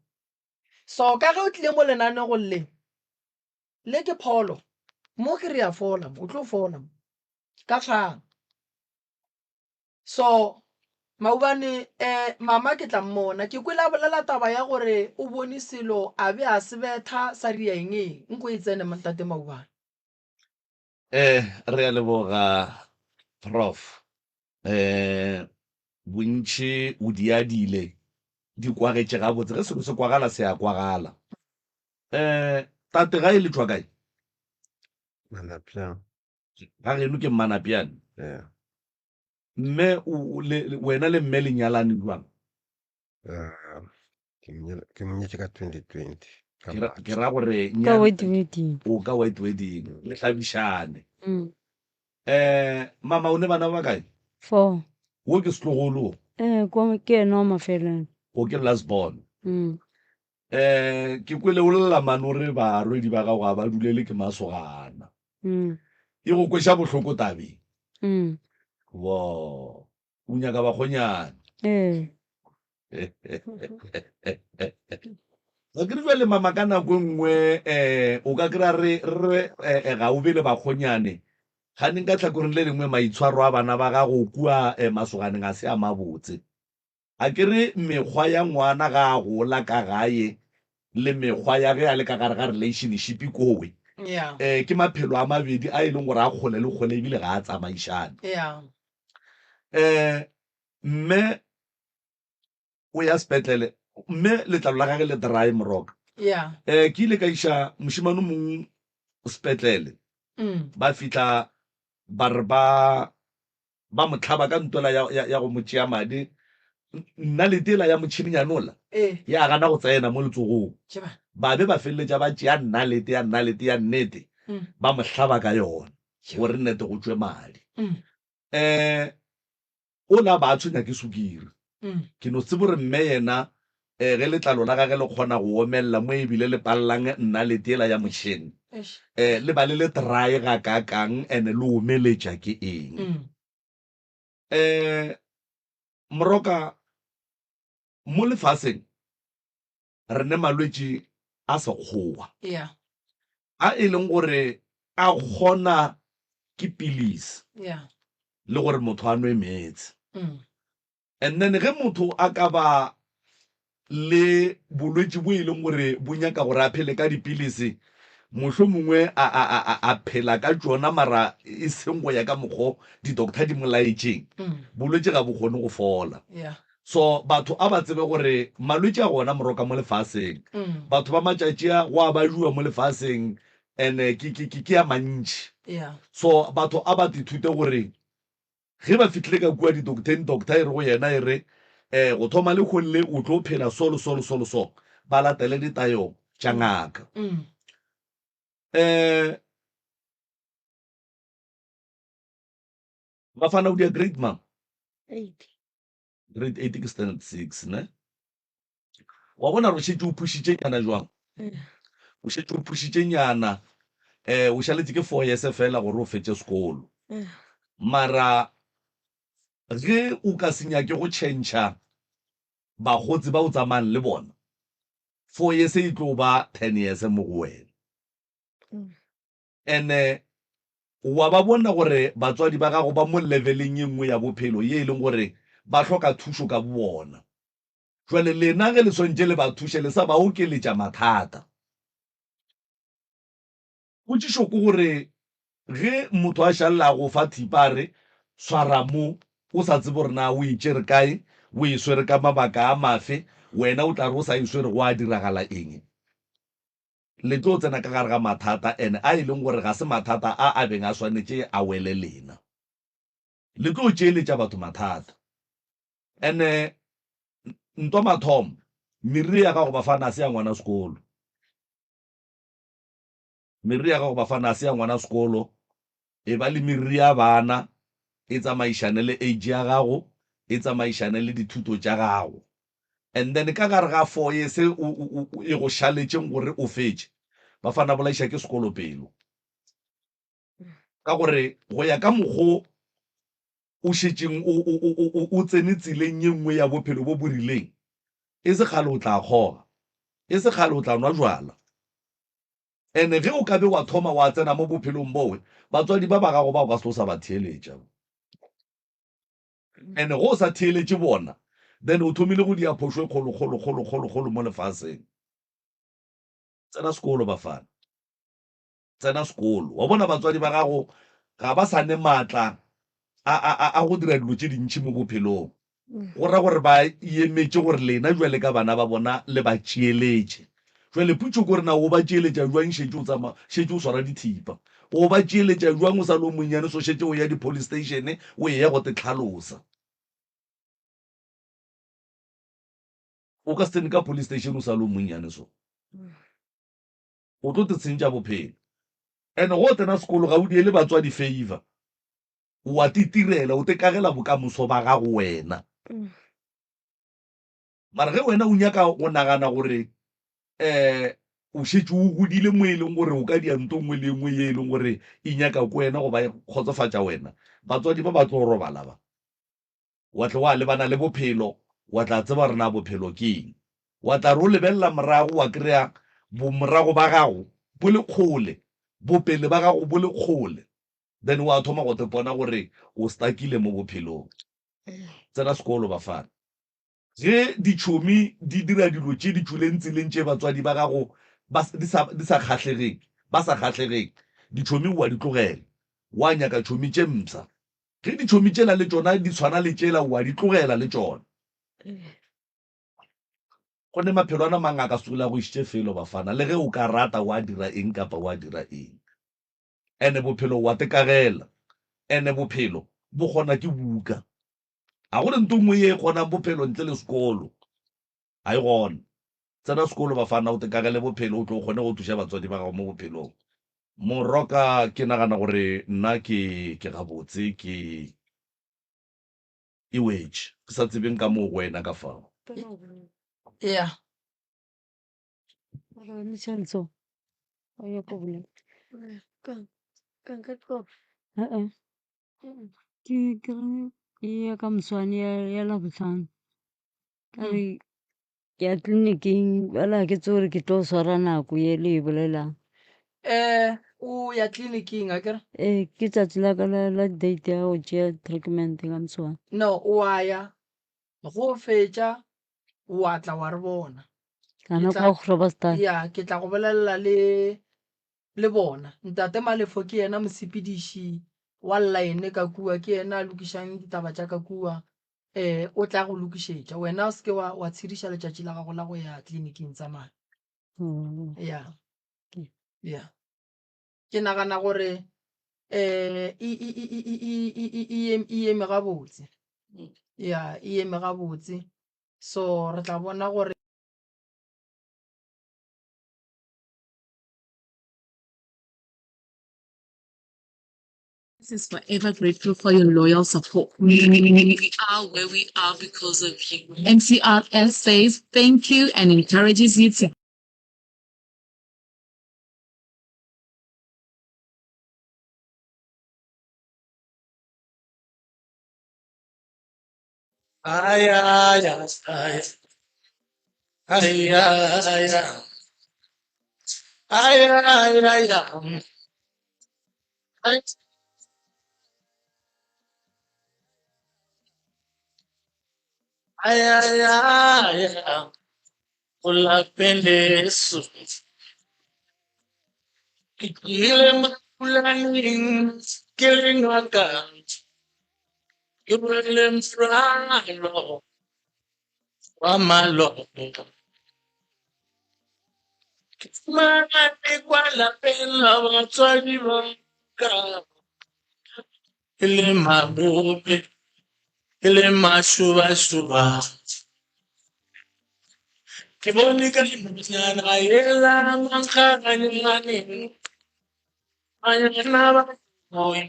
So ka ge o tlile mo lenanegong le, le ke pholo, mo ke re ya fola mo, o tlo fola mo, ka kgang. So maubane eh mama ke tla mmona ke kwele a bolela taba ya gore o bone selo a be a se betha sa ria eng eng nko e tsene ntate maubane. Eh re a leboga prof eh bontši o di adile di kwagetše gabotse ge selo se kwagala se a kwagala eh tate ga e le tšwa kae? Manapiane. Ga geno ke Manapiane? Yeah. Mme o, le, wena le mme le nyalane jwang? Uh, ke mo ke mo nyetše ka 2020 ka Ke ra, ke ra gore Ka white wedding. O ka white wedding, le hlabišane. Mm. Eh, mama o ne bana ba bakae? Four. Wo ke setlogolo wo? Eh, ko ke ena wa mafelelo. O ke last born. Mm. Eh, ke kwele o lla mane o re barwedi ba gago ga ba dulele ke masogana. Mm. E go kweša bohloko tabeng. Mm. Wo, o nyaka bakgonyana. Ee. Ga ke re jwale mama ka nako e nngwe um o ka kry-a re re eh, ga o be le bakgonyane ganeng ka tlhakoreng le lengwe maitshwaro a bana ba gago kua um masoganeng a se a mabotse. A ke re mekgwa ya ngwana ga a gola ka gae le mekgwa ya ge a le ka gare ga relationship kowe Yeah. eh, ke maphelo a mabedi a e leng gore a kgole le kgole ebile ga a tsamaišane. Yeah. Eh, mme o ya sepetlele mme letlalo la gage le dry moroka. Yeah. Eh, ke ile ka iša mošemane o mongwe sepetlele Mm. ba fihla ba re ba Ba mo hlaba ka ntwela ya, ya, ya go mo tšea madi. Nnalete yela ya motšhinenyane ola Ee. ya gana go tsena mo letsogong. Tšeba. Ba be ba feleletša ba tšea nnalete ya nnalete ya nnete Mm. ba mo hlaba ka yona Tšeba. gore nnete go tšwe madi. Mm. Um ola ba tshwenya ke sukiri. Mm. Ke no tseba gore mme yena um ge letlalo la gage le kgona go omelela mo ebile le pallang nnalete yela ya motšhene Eish. um le ba le le dry gakaakang and le omeletša ke eng. Mm. Um Moroka mo lefaseng re ne malwetši a sekgowa Yeah. a e leng gore a kgona ke pilisi Yeah. le gore motho a nwe meetse. Mm. And then ge motho a ka ba le bolwetši bo e leng gore bo nyaka gore a phele ka dipilisi, mohlomongwe a, a, a, a, a phela ka tšona mara e seng go ya ka mokgo di-doctor di mo laetšeng, Mm. bolwetši ga bo kgone go fola. Yeah. So batho a ba tsebe gore malwetši a gona moroka mo lefaseng. Mm. Batho ba matšatši a go a bajuwa mo lefaseng and ke, ke, ke, ke a mantši. Yeah. So batho a ba ithute gore Ge ba fihlile ka kua didokteng, doctor e re go yena, e re, Eh, go thoma lehono le o tlo phela so le so le so le so. Ba latele ditayo tša ngaka. Eh, Bafana o dia grade mang? Eight. Grade 8 ke standard 6, ne? Wa bona gore o šetše o phušitše nyana jwang? O šetše o phušitše nyana. Um o šaletše ke 4 years fela gore o fetše sekolo. Mara ge o ka se nyake go tšhentšha bakgotsi ba o tsamayang le bona, 4 years e tlo ba 10 years mo go wena. Ene wa ba bona gore batswadi ba gago ba mo leveleng ye nngwe ya bophelo ye e leng gore ba hloka thušo ka bobona. Jwale lena ge le swantše le ba thuše le sa ba okeletša mathata. Potšišo ke gore ge motho a šalela a go fa thipa a re swara mo o sa tsebe gore na o e tšere kae, o e swere ka mabaka a mafe, wena o tla re o sa e swere gwa diragala eng? Le tlo tsena ka gare ga mathata and a e leng gore ga se mathata a a beng a swanetše a wele lena. Le tlo tšeeletša batho mathata. And ntwa mathomo, meriri ya gago bafana a se ya ngwana sekolo. Meriri ya gago bafana a se ya ngwana sekolo. E ba le meriri ya bana, e tsamaišane le age ya gago, e tsamaišane le dithuto tša gago. And then ka gare ga 4 years e e go šaletšeng gore o fetše, bafana bolaiša ke sekolo pelo. Ka gore go ya ka mokgo o šetšeng o, o, o, o, o tsene tseleng ye nngwe ya bophelo bo bo rileng, e se kgale o tla kgoga, e se kgale o tla nwa jwala. And-e ge o ka be wa thoma wa tsena mo bophelong bowe, batswadi ba ba gago ba o ka se tlo sa ba theeletša. And-e ge o sa theeletše bona, then o thomile go dia phošo e kgolo, kgolo, kgolo, kgolo, kgolo mo lefaseng. Tsena sekolo, bafana. Tsena sekolo. Wa bona batswadi ba gago ga ba sa ne maatla a, a, a, a go dira dilo tše dintši mo bophelong. Go ra gore ba emetše gore lena bjale ka bana ba bona le ba tšeeletše. Jwale potšo ke gore na o ba tšeeletša bjang šetše o tsama, šetše o swara dithipa? O ba tšeeletša bjang o sa le o monnyane so šetše o ya di-police station o eya go te tlhalosa? O ka se tsene ka police station o sa le o monnyane so. O tlo te tshentša bophelo. And go tsena sekolo ga o diele batswadi favor. O a titirela, o te kagela bokamoso ba gago wena. Mara ge wena o nyaka go nagana gore um o šetše o godile mo e leng gore o ka dia nto nngwe le nngwe ye e leng gore e nyaka ko wena goba e kgotsofatša wena, batswadi ba ba tlo robala ba. Wa tle wa lebana le bophelo, wa tla tseba gore na bophelo ke eng. Wa tla re o lebelela morago wa kry-a bomorago ba gago bo le kgole, bopele ba gago bo le kgole. Then wa thoma go te pona gore o stuckile mo bophelong. Tsena sekolo bafana. Ge ditšhomi di dira dilo tše di tšwileng tseleng tše batswadi ba gago ba di sa di sa kgahlegeng, ba sa kgahlegeng, ditšhomi o a di tlogela. Wa nyaka tšhomi tše mpsha. Ge ditšhomi tšela le tšona di tshwana le tšela o a di tlogela le tšona. Go ne maphelo ana mang a ka se tsogile a go išitše felo bafana, le ge o ka rata wa dira eng kapa wa dira eng. Ene bophelo wa tekagela. Ene bophelo bo kgona ke buka. Ga go ne nto nngwe ye e kgonang bophelo ntle le sekolo. Ga e gona. Tsena sekolo bafana o tekagele bophelo o tlo o kgone go thuša batswadi ba gago mo bophelong. Moroka ke nagana gore nna ke ke gabotse ke e wetše. Ke sa tsebeng ka moo go wena ka fao. Yeah. Ke ke re ya ka moswane ya ya Labohlano ka re ke ya tleliniking bjale ga ke tsebe gore ke tlo swara nako ye le e bolelang. O ya tleliniking akere? Ee, ke tšatši la ka la la date ya go tšea treatment ka moswane. No, o a ya, go fetša wa tla wa re bona. Ka nako ya go Groblersdal. Ya, ke tla go bolelela le le bona. Ntate Malefo ke yena mosepediši wa line ka kua, ke yena a lokišang ditaba tša ka kua. Um o tla go lokišetša. Wena o se ke wa, wa tshediša letšatši la gago la go ya tleliniking, tsamaya. Ya, ya. Ke nagana gore um e, e, e, e, e, e, e, e, e eme gabotse. Ya, e eme gabotse. So re tla bona gore. Is forever grateful for your loyal support. We are where we are because of you. MCRS says thank you and encourages you to. Ay, ay, ay, ay, ay, ay, ay, ay, ay, ay. Ay, ay, ay, ay, go lapeng leso. Ke tlile mapulaneng ke le ngaka, ke rwele morwalo wa maloba. Ke fumane kwa lapeng la batswadi ba ka e le marope, e le mašubašuba. Ke bone ka nonyana yela mankgaganyane, banyana ba boy,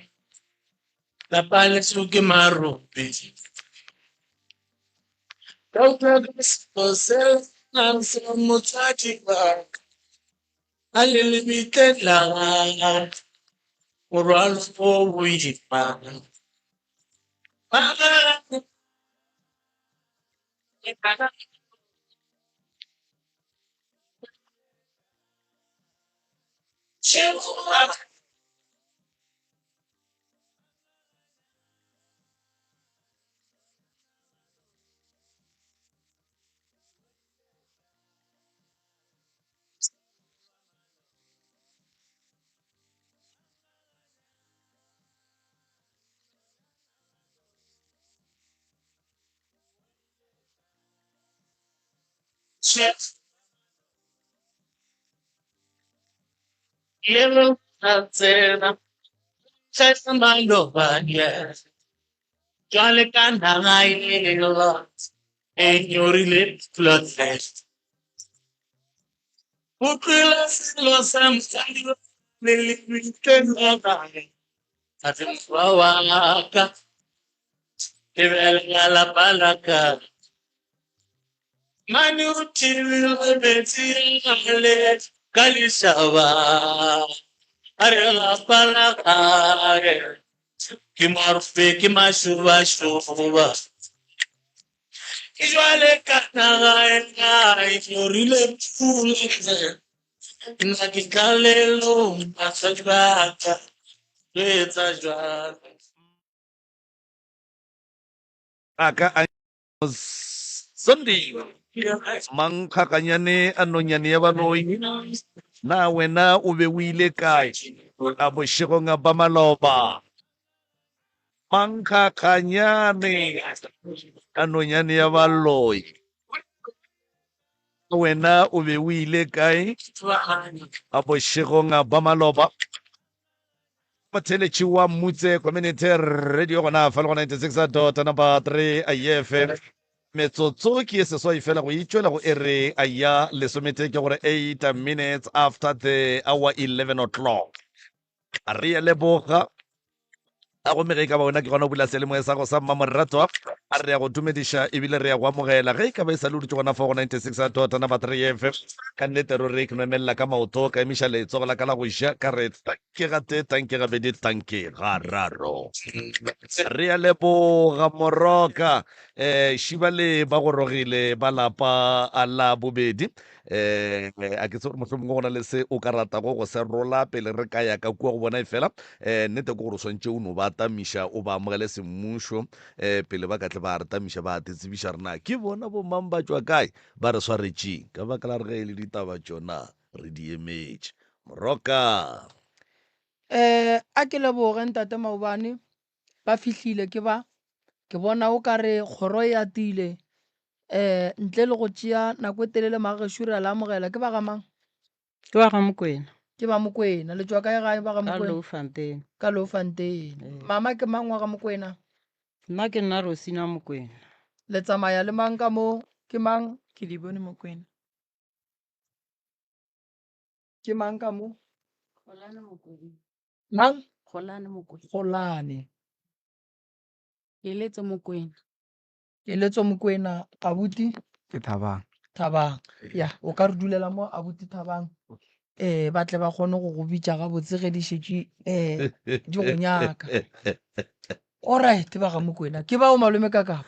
lapa leso ke marope. Ka utlwa ka selo se sa motswadi wa ka, a le lebitleng la gagwe, morwalo o boima. Jwale ka naga ela e nyorile pula. Utlwile selo sa mosadi le lebitleng la gagwe. A re morwa wa ka, lebelela lapa la ka. Mane o thibile metsi ale ka lešaba. A re lapa la gage ke marope ke mašobašoba. Ke jwale ka naga ena e nyorile pula. Nna ke tlalelong batswadi ba ka lo etsa jwalo. A ka a Sunday Mankgakanyane a nonyane ya baloi na wena o be o ile kae a bošegong ba maloba Mankgakanyane a nonyane ya baloi wena o be o ile kae a bošegong ba maloba Motheletši wa Mmutse Community Radio gona fa le go 96 dot number 3 IFM. Metsotso ke ye seswai fela go itšwela go ere ya lesometee ke gore 8 minutes after the hour 11 o'clock. Re ya leboga a gomme ge e ka ba wena ke gona o bula seyalemoya sa go sa mmamoratwa a re ya go dumediša ebile re ya go amogela ge e ka ba e sa le o dutše gona fa go 96 dot number 3 FM ka nnete ruri ke no emelela ka maoto ka emiša letsogo la ka la go ja ka re Ke gatee, tanke gabedi, tanke gararo. Re a leboga Moroka. Eh, Šibale ba gorogile ba lapa a la bobedi. Eh, a ke tsebe gore mohlomongwe go na le se o ka ratago go se rola pele re ka ya ka kua go bona efela. Eh, nnete ke gore o swantše o no ba tamiša o ba amogele semmušo eh, pele ba ka tle ba re tamiša ba te tsebiša re na ke bona bomang ba tšwa kae ba re swaretšeng ka baka la re ge e le ditaba tšona re di emetše. Moroka. Eh, a ke leboge ntate maobane ba fihlile ke ba ke bona o ka re kgoro e atile eh ntle le go tšea nako e telele magešo re a le amogela ke ba ga mang? Ke ba ga Mokwena. Ke ba Mokwena. Le tšwa kae gae ba ga Ka Mokwena? Louwfontein. Ka Louwfontein. Ee. Mama ke mang wa ga Mokwena? Nna ke nna Rosina Mokwena. Le tsamaya le mang ka mo? Ke mang? Ke Lebone Mokwena. Ke mang ka mo? Golane Mokwena. Mang? Golane Mokwena. Golane. Keletso Mokwena. Keletso Mokwena, abuti? Ke Thabang. Thabang. Ya, o ka re dulela mo abuti Thabang. Eh, ba tle ba kgone go go bitša gabotse ge di šetše eh di go nyaka. Alright ba ga Mokwena. Ke bao malome ka kapa.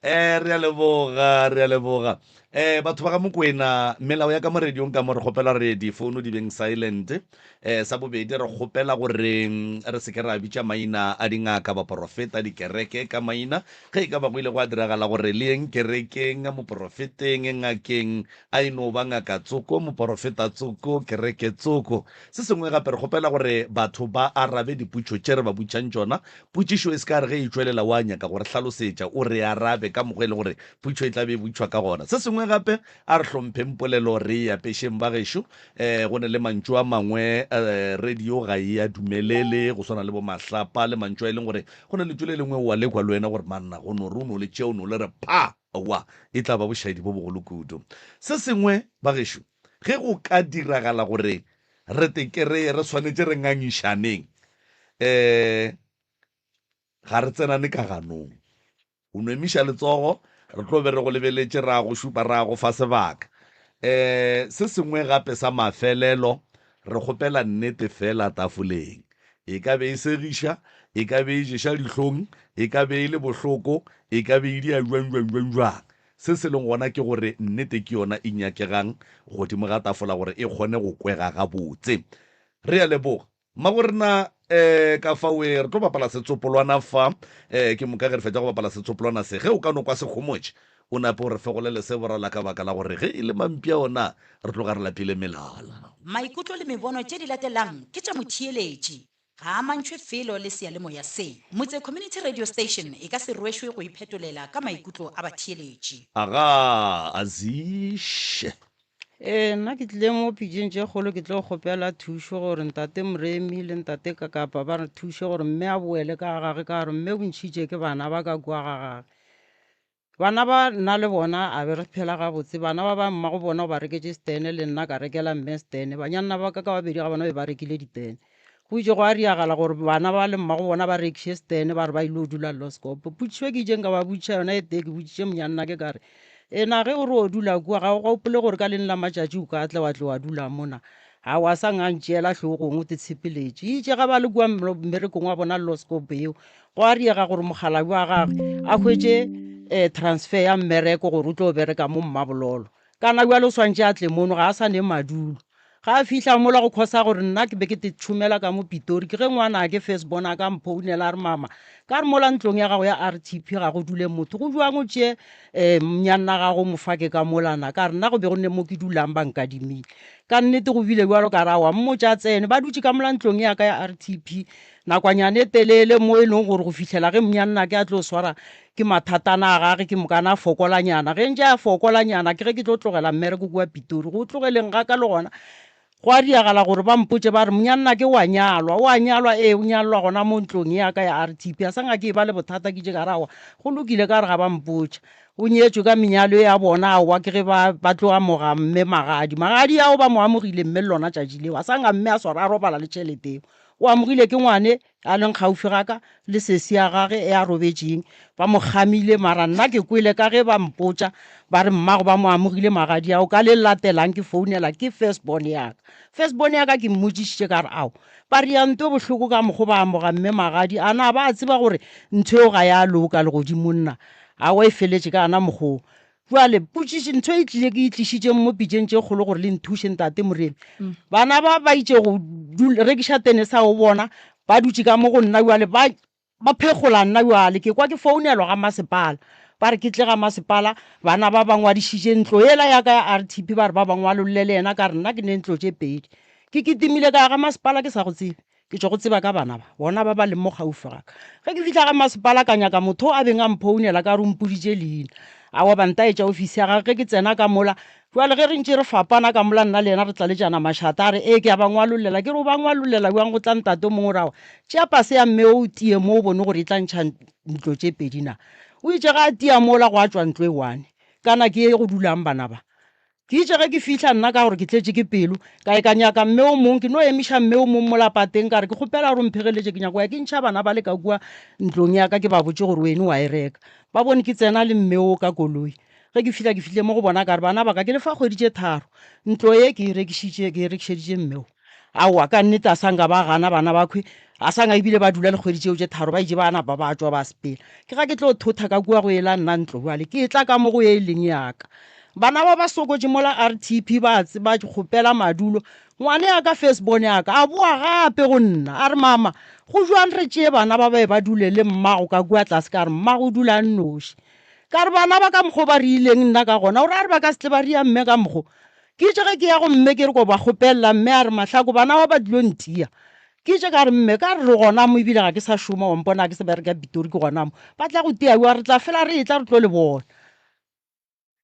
Eh, re a leboga, re a leboga. Eh, batho ba ga Mokwena, melao ya ka mo radiong ka mo re kgopela re difounu di beng silent. Eh, sa bobedi re kgopela gore mm, re se ke ra bitša maina a dingaka, baporofeta, dikereke ka maina. Ge e ka ba go ile gwa diragala gore le yeng kerekeng, moporofeteng, ngakeng, a e no ba ngaka tsoko, moporofeta tsoko, kereke tsoko. Se sengwe gape re kgopela gore batho ba arabe diputšo tše re ba butšang tšona. Potšišo e se ka re ge e tšwelela wa nyaka go re hlalosetša, o re arabe ka mokgwa e le gore potšišo e tla be e botšwa ka gona. Se sengwe gape, a re hlompheng polelo re e apešeng bagešo. Um go ne le mantšu a mangwe um radio ga e a dumelele, go swana le bo mahlapa le mantšu a e leng gore go na lentšu le lengwe o a le kwa le wena gore manna go no re o no le tšea o no le re pha, aowa, e tla ba bošaedi bo bogolo kudu. Se sengwe bagešo, ge go ka diragala gore re te kereye re swanetše re ngangišaneng, um ga re tsenane ka ganong. O no emiša letsogo, re tlo be re go lebeletše, ra go šupa, ra go fa sebaka. Um se sengwe gape sa mafelelo, re kgopela nnete fela tafoleng. E ka be e segiša, e ka be e ješa dihlong, e ka be e le bohloko, e ka be e dia jwang jwang jwang jwang. Se se leng gona ke gore nnete ke yona e nyakegang godimo ga tafola gore e kgone go kwega gabotse. Re a leboga. Mmagorena, eh, ka fao e, re tlo bapala setsopolwana fa. Eh, ke moka ge re fetša go bapala setsopolwana se, ge o ka no kwa se homotše, o nape o re fegolele se borala ka baka la gore ge e le mampša ona, re tloga re lapile melala. Maikutlo le mebono tše di latelang ke tša motheeletši. Ga a amantšhwe felo le seyalemoya se. Motse Community Radio Station e ka se rwešwe go iphetolela ka maikutlo a batheeletši. Agaa, Aziše. Ee, nna ke tlile mo pitšeng tše kgolo ke tlo kgopela thušo gore ntate Moremi le ntate Kakapa ba re thuše gore mme a boele ka ga gage ka gore mme o ntšhitše ke bana ba ka kua ga gage. Bana ba nna le bona a be re phela gabotse, bana ba ba mmago bona o ba reketše setene le nna ka rekela mme setene, banyanna ba ka ka babedi ga bona be ba rekile ditene. Go itše gwa riagala gore bana ba le mmago bona ba rekiše setene ba re ba ile go dula Loskop. Potšišo e ke itšeng ka ba botšiša yona e tee ke botšiše monyanna ke ka re, E na ge o re o dula kua ga o gopole gore ka leng la matšatši o ka tla wa tlo wa dula mona? Aowa sa nga ntšeela hlogong o te tshepeletše. Itše ga ba le kua mmerekong wa bona Loskop yeo gwa riega gore mokgalabje wa gagwe a hwetše um transfer ya mmereko gore o tlo bereka mo Mmabololo. Kana bjale o swantše a tle mono, ga a sa ne madulo. Ga a fihla mola go khosa gore nna ke be ke te tšhomela ka mo Pitori, ke ge ngwanake first born a ka mphounela a re mama, ka re mola ntlong ya gago ya RTP ga go dule motho, go bjang o tšee um mnyanna gago o mo fake ka mola na? Ka re nna go be go ne mo ke dulang ba nkadimile. Ka nnete go bile bjalo ka re aowa mmotše a tsene. Ba dutše ka mola ntlong ya ka ya RTP nakwanyana e telele mo e leng gore go fihlela ge mnyannake a tlo swara Ke mathatana a gage, ke mokana a fokolanyana. Ge ntše a fokolanyana, ke ge ke tlo tlogela mmereko kua Pitori. Go tlogeleng ga ka le gona, gwa diagala gore ba mpotše ba re, Monyannake o a nyalwa. O a nyalwa? Ee, o nyalelwa gona mo ntlong ya ka ya RTP. A sa nka ke eba le bothata, ke itše ka re, Aowa, go lokile ka re ga ba mpotša. O nyetšwe ka menyalo ya bona, aowa, ke ge ba, ba tlo amoga mme magadi. Magadi ao ba mo amogile mme le lona tšatši leo. A sa nka mme a swara a robala le tšhelete eo. O amogile ke ngwane a leng kgaufi ga ka le sesi ya gage e a robetšeng. Ba mo kgamile, mara nna ke kwele ka ge ba mpotša ba re mmago ba mo amogile magadi ao. Ka le latelang ke founela ke first born ya ka. First born ya ka ke mmotšišitše ka re ao ba re ya nto bohloko ka mokgo ba amoga mme magadi a na ba tseba gore ntho eo ga ya loka legodimong na? Aowa e feletše ka ana mokgoo. Bjale, potšiši, ntho e tlile ke e tlišitšeng mo pitšeng tše kgolo gore le nthuše, Ntate Moremi. Bana ba ba itše go rekiša tenese ao bona, ba dutše ka mo go nna bjale, ba, ba phekgola nna bjale. Ke kwa ke founelwa ga masepala, ba re ke tle ga masepala, bana ba ba ngwadišitše ntlo yela ya ka ya RTP, ba re ba ba ngwalolle le yena, ka re nna ke ne ntlo tše pedi. Ke kitimile ka ya ga masepala ke sa go tsebe. Ke tšwa go tseba ka bana ba, bona ba ba leng mo kgaufi ga ka. Ge ke fihla ga masepala ka nyaka motho o a beng a mphounela ka re o mpoditše leina. Aowa ba ntaetša ofisi ya gagwe ge ke tsena ka mola. Bjale ge re ntše re fapana ka mola nna le yena re tlaletšana mašata a re ee ke a ba ngwalollela. Ke re o ba ngwalollela bjang go tla ntate o mongwe o re aowa tšea pase ya mme o o tie mo o bone gore e tla ntšha ntlo tše pedi na. O itše ge a tia mola gwa tšwa ntlo e one. Kana ke ye go dulang bana ba. Ke itše ge ke fihla nna ka gore ke tletše ke pelo, ka ye ka nyaka mme o mong, ke no emiša mme o mong mola pateng, ka re ke kgopela gore o mphegeletše, ke nyaka go ya ke ntšha bana bale ka kua ntlong ya ka, ke ba botše gore wene wa e reka. Ba bone ke tsena le mme o ka koloi. Ge ke fihla, ke fihlile mo go bona ka re, Bana ba ka, ke le fa kgwedi tše tharo, ntlo ye ke e rekišitše, ke e rekišeditše mme o. Aowa, ka nnete a sa nka ba gana bana bakhwe. A sa nga ebile ba dula lekgwedi tšeo tše tharo ba itše ba napa ba tšwa ba sepela. Ke ga ke tlo thotha ka kua go ela nna ntlo bjale ke etla ka mo go ye e leng ya ka. Bana ba ba sokotše mola RTP ba ba kgopela madulo. Ngwane ya ka first born ya ka a boa gape go nna a re mama go jwang re tšee bana ba ba ye ba dule le mmago ka kua tlase ka re mmago o dula a nnoši. Ka re bana ba ka mokgo ba riileng nna ka gona o ra re ba ka se tle ba ria mme ka mokgo. Ke itše ge ke ya go mme ke re ko ba kgopelela mme a re Mahlako bana ba ba tlilo ntia. Ke itše ka re, Mme, ka re re gona mo ebile ga ke sa šoma, wa mpona ga ke sa bereka Pitori ke gona mo. Ba tla go tia bjang, re tla fela re etla re tlo le bona.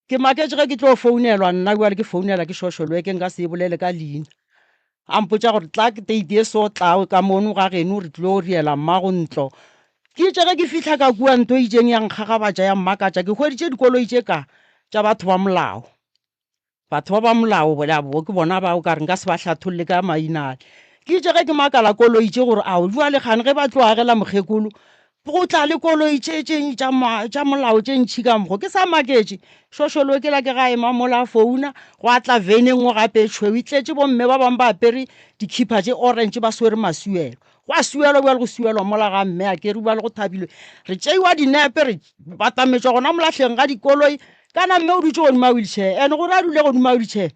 Ke maketše ge ke tlo founelwa nna bjale ke founela ke social worker nka se e bolele ka leina. A mpotša gore tla ke date e so tla ka mono ga geno re tlo riela mmago ntlo. Ke itše ge ke fihla ka kua nto e itšeng ya nkgagabatša ya mmakatša ke hweditše dikoloi tše ka tša batho ba molao. Batho ba ba molao bo ke bona ba o ka re nka se ba hlatholle ka maina ale. Ke itše ge ke makala koloi tše gore ao bjale kgane ge ba tlo agela mokgekolo go tla le koloi tše tše tša tša molao tše ntšhi ka mokgo. Ke sa maketše šošolo ke la ke ga ema mola a founa gwa tla vene e nngwe gape e tšhweu e tletše bomme ba bangwe ba apere dikhipha tše orange ba swere masuelo. Gwa suelwa bjale go suelwa mola ga mme a kere bjale go thabilwe. Re tšeiwa dinepe re batametšwa gona molahleng ga dikoloi Kana mme o dutše godimo ga wheelchair and gore a dule godimo ga wheelchair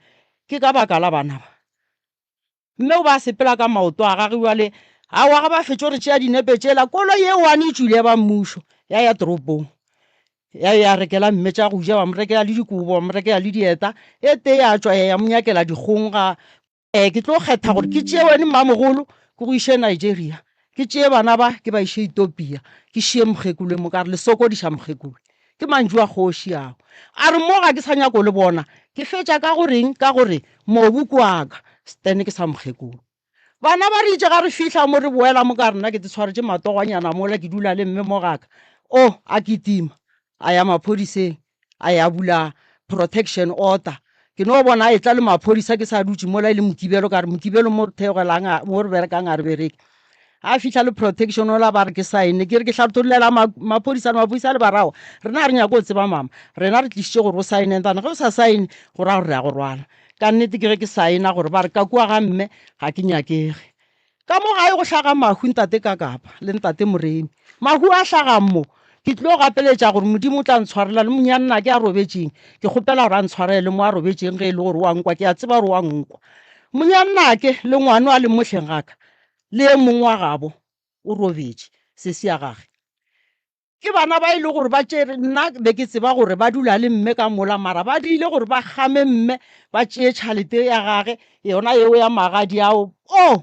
ke ka baka la bana ba. Mme o ba sepela ka maoto a gage bjale aowa ga ba fetše re tšea dinepe tšela koloi ye one e tšwile ya ba mmušo ya ya toropong ya ya rekela mme tša go ja ba mo rekela le dikobo ba mo rekela le dieta e tee ya tšwa ya ya mo nyakela dikgong ga Ee, ke tlo kgetha gore ke tšee wene mmamogolo ke go iše Nigeria, ke tšee bana ba ke ba iše Ethiopia, ke šie mokgekolo mo, ka re le sokodiša mokgekolo. Ke mantšu a kgoši ao. A re mo ga ke sa nyako le bona, ke fetša ka go reng? Ka gore mobu ke wa ka, setene ke sa mokgekolo. Bana ba re itše ga re fihla mo re boela mo ka re nna ke te tshwaretše matogwanyana mola ke dula le mme mo gaka. O, a kitima a ya maphodiseng. a ya bula protection order ke no bona a etla le maphodisa ke sa dutše mola e le mokibelo ka re mokibelo mo re theogelang mo re berekang a re bereke a fihla le protection ola ba re ke saene ke re ke hlathollela maphodisa le maphodisa le barawa rena re nyako o tseba mama rena re tlišitše gore o saene ntana ge o sa saene go ra gore re ya go rwala ka nnete ke ge ke saena gore ba re ka kua ga mme ga ke nyakege Ka mo gae go hlaga mahu ntate Kakapa le ntate Moremi. Mahu a hlagang mo, ke tlilo gapeletša gore Modimo o tla ntshwarela le monyannake a robetšeng. Ke kgopela gore a ntshwarele le mo a robetšeng ge e le gore o a nkwa, ke a tseba gore o a nkwa. Monyannake le ngwano a leng mo hleng ga ka le e mongwe wa gabo o robetše, sesi ya gage. Ke bana ba e le gore ba tšere, nna be ke tseba gore ba dula le mme ka mola, mara ba dirile gore ba kgame mme, ba tšee tšhalete ya gage, yona yeo ya magadi ao. Oh!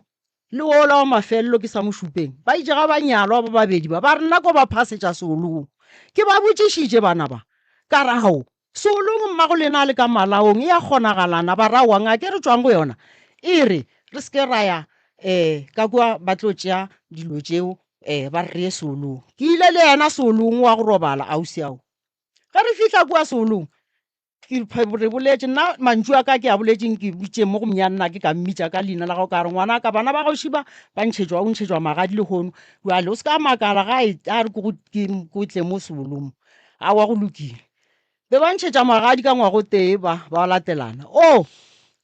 Le wola wa mafelelo ke sa mo šupeng. Ba itše ga ba nyalwa ba babedi ba, ba re nna ko ba phasetša seolong. Ke ba botšišitše bana ba, ka re, Ao, seolong mmago lena a le ka malaong, e a kgonagala na? Ba re, Aowa, ngaka e re tšwang go yona e re re se ke ra ya um ka kua ba tlo tšea dilo tšeo Ee, ba re re ye seolong. Ke ile le yena seolong wa go robala ausi ao. Ge re fihla kua seolong, ke re boletše nna mantšu a ka ke a boletšeng ke bitšeng mo go monyanna ke ka mmitša ka leina la gago ka re ngwana ka bana ba gago ba ba ntšhetšwa o ntšhetšwa magadi lehono bjale o se ka makala ga e a re ke tle mo seolong aowa go lokile Be ba ntšhetša magadi ka ngwago tee ba ba latelana. O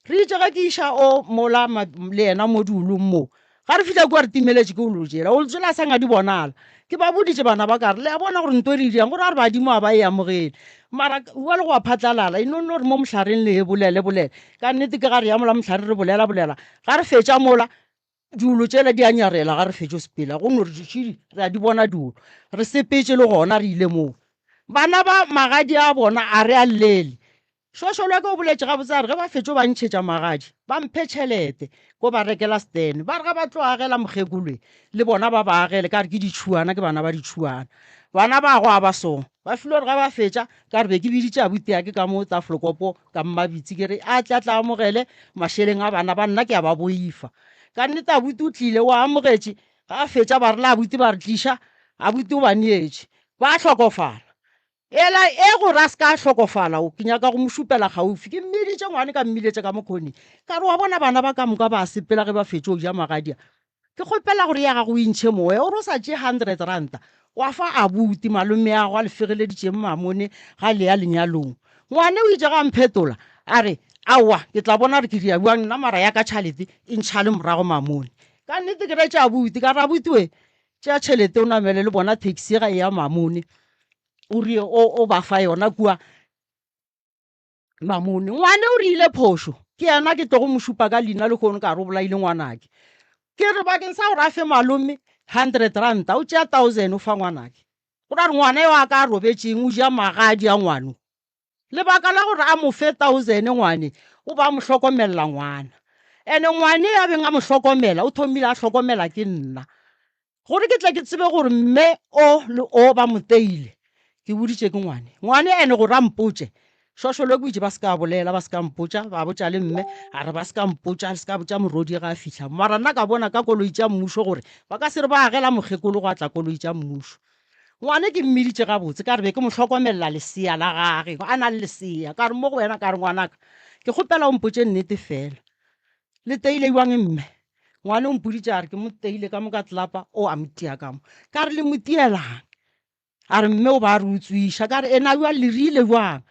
re itše ge ke iša o mola le yena mo diolong mo. Ga re fihla kua re timeletše ke olo tšela. Olo tšela sa nga di bonala. Ke ba boditše bana ba ka re le a bona gore nto e re dirang gore a re badimo a ba e amogele. Mara bjale go a phatlalala e no no re mo mohlareng le e bolele bolele. Ka nnete ke ga re ya mola mohlareng re bolela bolela. Ga re fetša mola Diolo tšela di a nyarela ga re fetšo sepela, go no re šidi re a di bona diolo. Re sepetše le gona re ile moo. Bana ba magadi a bona a re a llele. Šošolo ke o boletše gabotse a re ge ba fetšo ba ntšhetša magadi ba mphe tšhelete ko ba rekela stene. Ba re ga ba tlo agela mokgekoloe le bona ba ba agele ka re ke ditšhuana ke bana ba ditšhuana. Bana ba go a ba so. Ba filwe gore ga ba fetša ka re be ke biditše abuti ke ka mo Tafelkopo ka mmabitse ke re a tle a tla amogele mašeleng a bana ba nna ke a ba boifa. Ka nnete abuti o tlile o a amogetše ga a fetša ba re le abuti ba re tliša abuti o ba neetše ba hlokofala. Ela e gore a se ka hlokofala o ke nyaka go mo šupela kgaufi ke mmiditše ngwane ka mmiletša ka mokgoni ka re wa bona bana ba ka moka ba sepela ge ba fetše go ja magadia Ke kgopela gore ya gago o intšhe moya o re o sa tšee hundred ranta wa fa abuti malomeago a le fegeleditšeng mamone ga le ya lenyalong. Ngwane o itše ga a mphetola a re, Aowa, ke tla bona gore ke dira bjang nna mara ya ka tšhalete e ntšhale morago mamone. Ka nnete ke retše abuti, ka re abuti we, tšea tšhelete o namele le bona taxi ga e ya Mamone, o rie o, o ba fa yona kua Mamone. Ngwane o rile phošo, ke yena ke tlogo mo šupa ka leina lehono ka re o bolaile ngwanake. Ke re bakeng sa gore a fe malome hundred ranta, o tšea thousand o fa ngwanake. Go ra gore ngwana yo a ka a robetšeng o ja magadi a ngwano. Lebaka la gore a mo fe thousand ngwane, o ba a mo hlokomelela ngwana. Ene ngwane ya beng a mo hlokomela, o thomile a hlokomela ke nna. Gore ke tle ke tsebe gore mme o le o ba mo teile, ke boditše ke ngwane. Ngwane ene gore a mpotše, Šošolo ke itše ba se ka bolela, ba se ka mpotša, ba botša le mme, a re ba se ka mpotša, le se ka botša morodi ge a fihla. Mara nna ka bona ka koloi tša mmušo gore ba ka se re ba agela mokgekolo gwa tla koloi tša mmušo. Ngwane ke mmiditše gabotse ka re be ke mo hlokomelela lesea la gage, a na le lesea. Ka re mo go wena ka re ngwanaka, ke kgopela o mpotše nnete fela. Le teile bjang mme? Ngwane o mpoditše a re ke mo teile ka mo ka tlelapa, o a mo tia ka mo. Ka re le mo tielang? A re mme o ba re utswiša. Ka re ena bjang le rile bjang?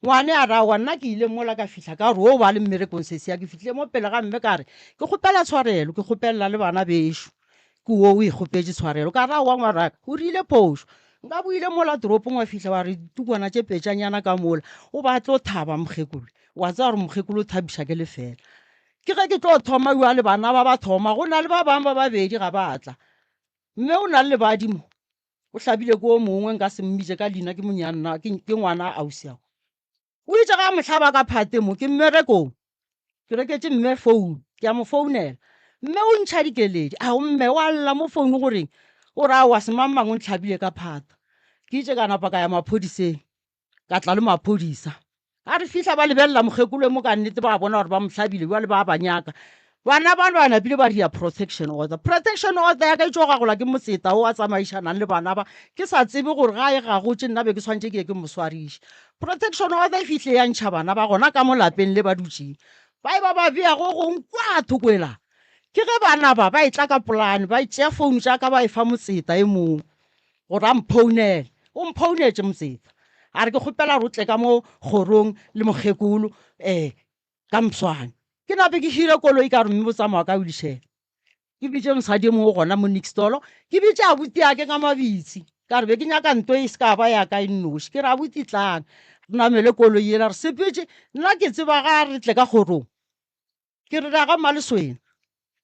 Ngwane a re aowa nna ke ile mola ka fihla ka gore o ba le mmerekong sesi ya ke fihlile mo pele ga mme ka re ke kgopela tshwarelo ke kgopelela le bana bešo. Ke wo o e kgopetše tshwarelo. Ka ra wa ngwaraka, o rile phošo. Nka bo ile mola toropong wa fihla wa re ditukwana tše petšanyana ka mola, o ba tlo thaba mokgekolo. Wa tseba gore mokgekolo o thabiša ke lefela. Ke ge ke tlo thoma bjale bana ba ba thoma, go na le ba bangwe ba babedi ga ba tla. Mme o na le lebadi mo, o hlabile ke o mongwe nka se mmitše ka leina ke monyanna, ke, ke ngwana ausi ao. O itše ga a mo hlaba ka phate mo, ke mmerekong. Ke reketše mme founu, ke a mo founela. Mme o ntšha dikeledi. Ao mme, wa lla mo founu goreng? O re aowa semangmang o ntlhabile ka phata. Ke itše ka napa ka ya maphodiseng, ka tla le maphodisa. Ga re fihla ba lebelela mokgekolo mo ka nnete ba bona gore ba mo hlabile bjale ba ba nyaka. Bana ba ba napile ba ria protection order. Protection order ya ka e tšo gagola ke motseta o a tsamaišanang le bana ba. Ke sa tsebe gore ga e gagotše nna be ke swantše ke ye ke mo swariše. Protection order e fihle ya ntšha bana ba gona ka mo lapeng le ba dutšeng. Ba e ba ba bea go gong kwa thoko ela. Ke ge bana ba ba etla ka polane ba tšea founu tša ka ba e fa motseta e mongwe gore a mphounele. O mphounetše motseta a re ke kgopela gore o tle ka mo kgorong le mokgekolo um ka moswane. Ke nape ke hire koloi ka re mme bo tsamaya ka wheelchair. Ke bitše mosadi e mongwe gona mo Nixtolo, ke bitše abuti ake ka mabitsi. Ka re be ke nyaka nto e se ka ba ya ka e nnoši. Ke re abuti tlang re namele koloi yela re sepetše. Nna ke tseba ga re tle ka kgorong. Ke re ra ga Mmaleswena.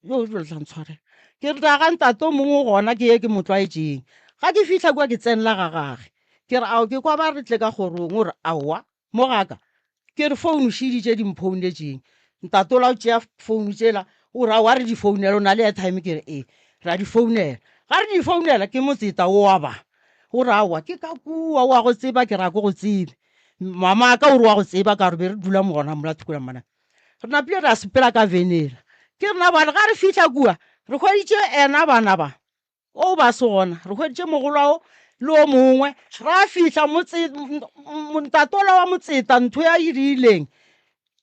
Yo le tla ntshwarela. Ke re ra ga ntate o mongwe gona ke ye ke mo tlwaetšeng. Ga ke fihla kua ke tsenela ga gage. Ke re ao ke kwa ba re tle ka kgorong o re aowa mo gaka. Ke re founu šidi tše di mphounetšeng. Ntate ola o tšea founu tšela o re aowa re di founela o na le airtime ke re ee. Ra di founela. Ga re di founela ke motseta o wa ba. O re aowa ke ka kua o a go tseba ke re a ke go tsebe. Mama ka o re wa go tseba ka gore be re dula mo gona mola thoko ya mmana. Re napile ra sepela ka venela. Ke rena bale ga re fihla kua re hweditše ena bana ba o ba se gona re hweditše mogolwao le o mongwe ra fihla motse ntatola wa motseta ntho ya e rileng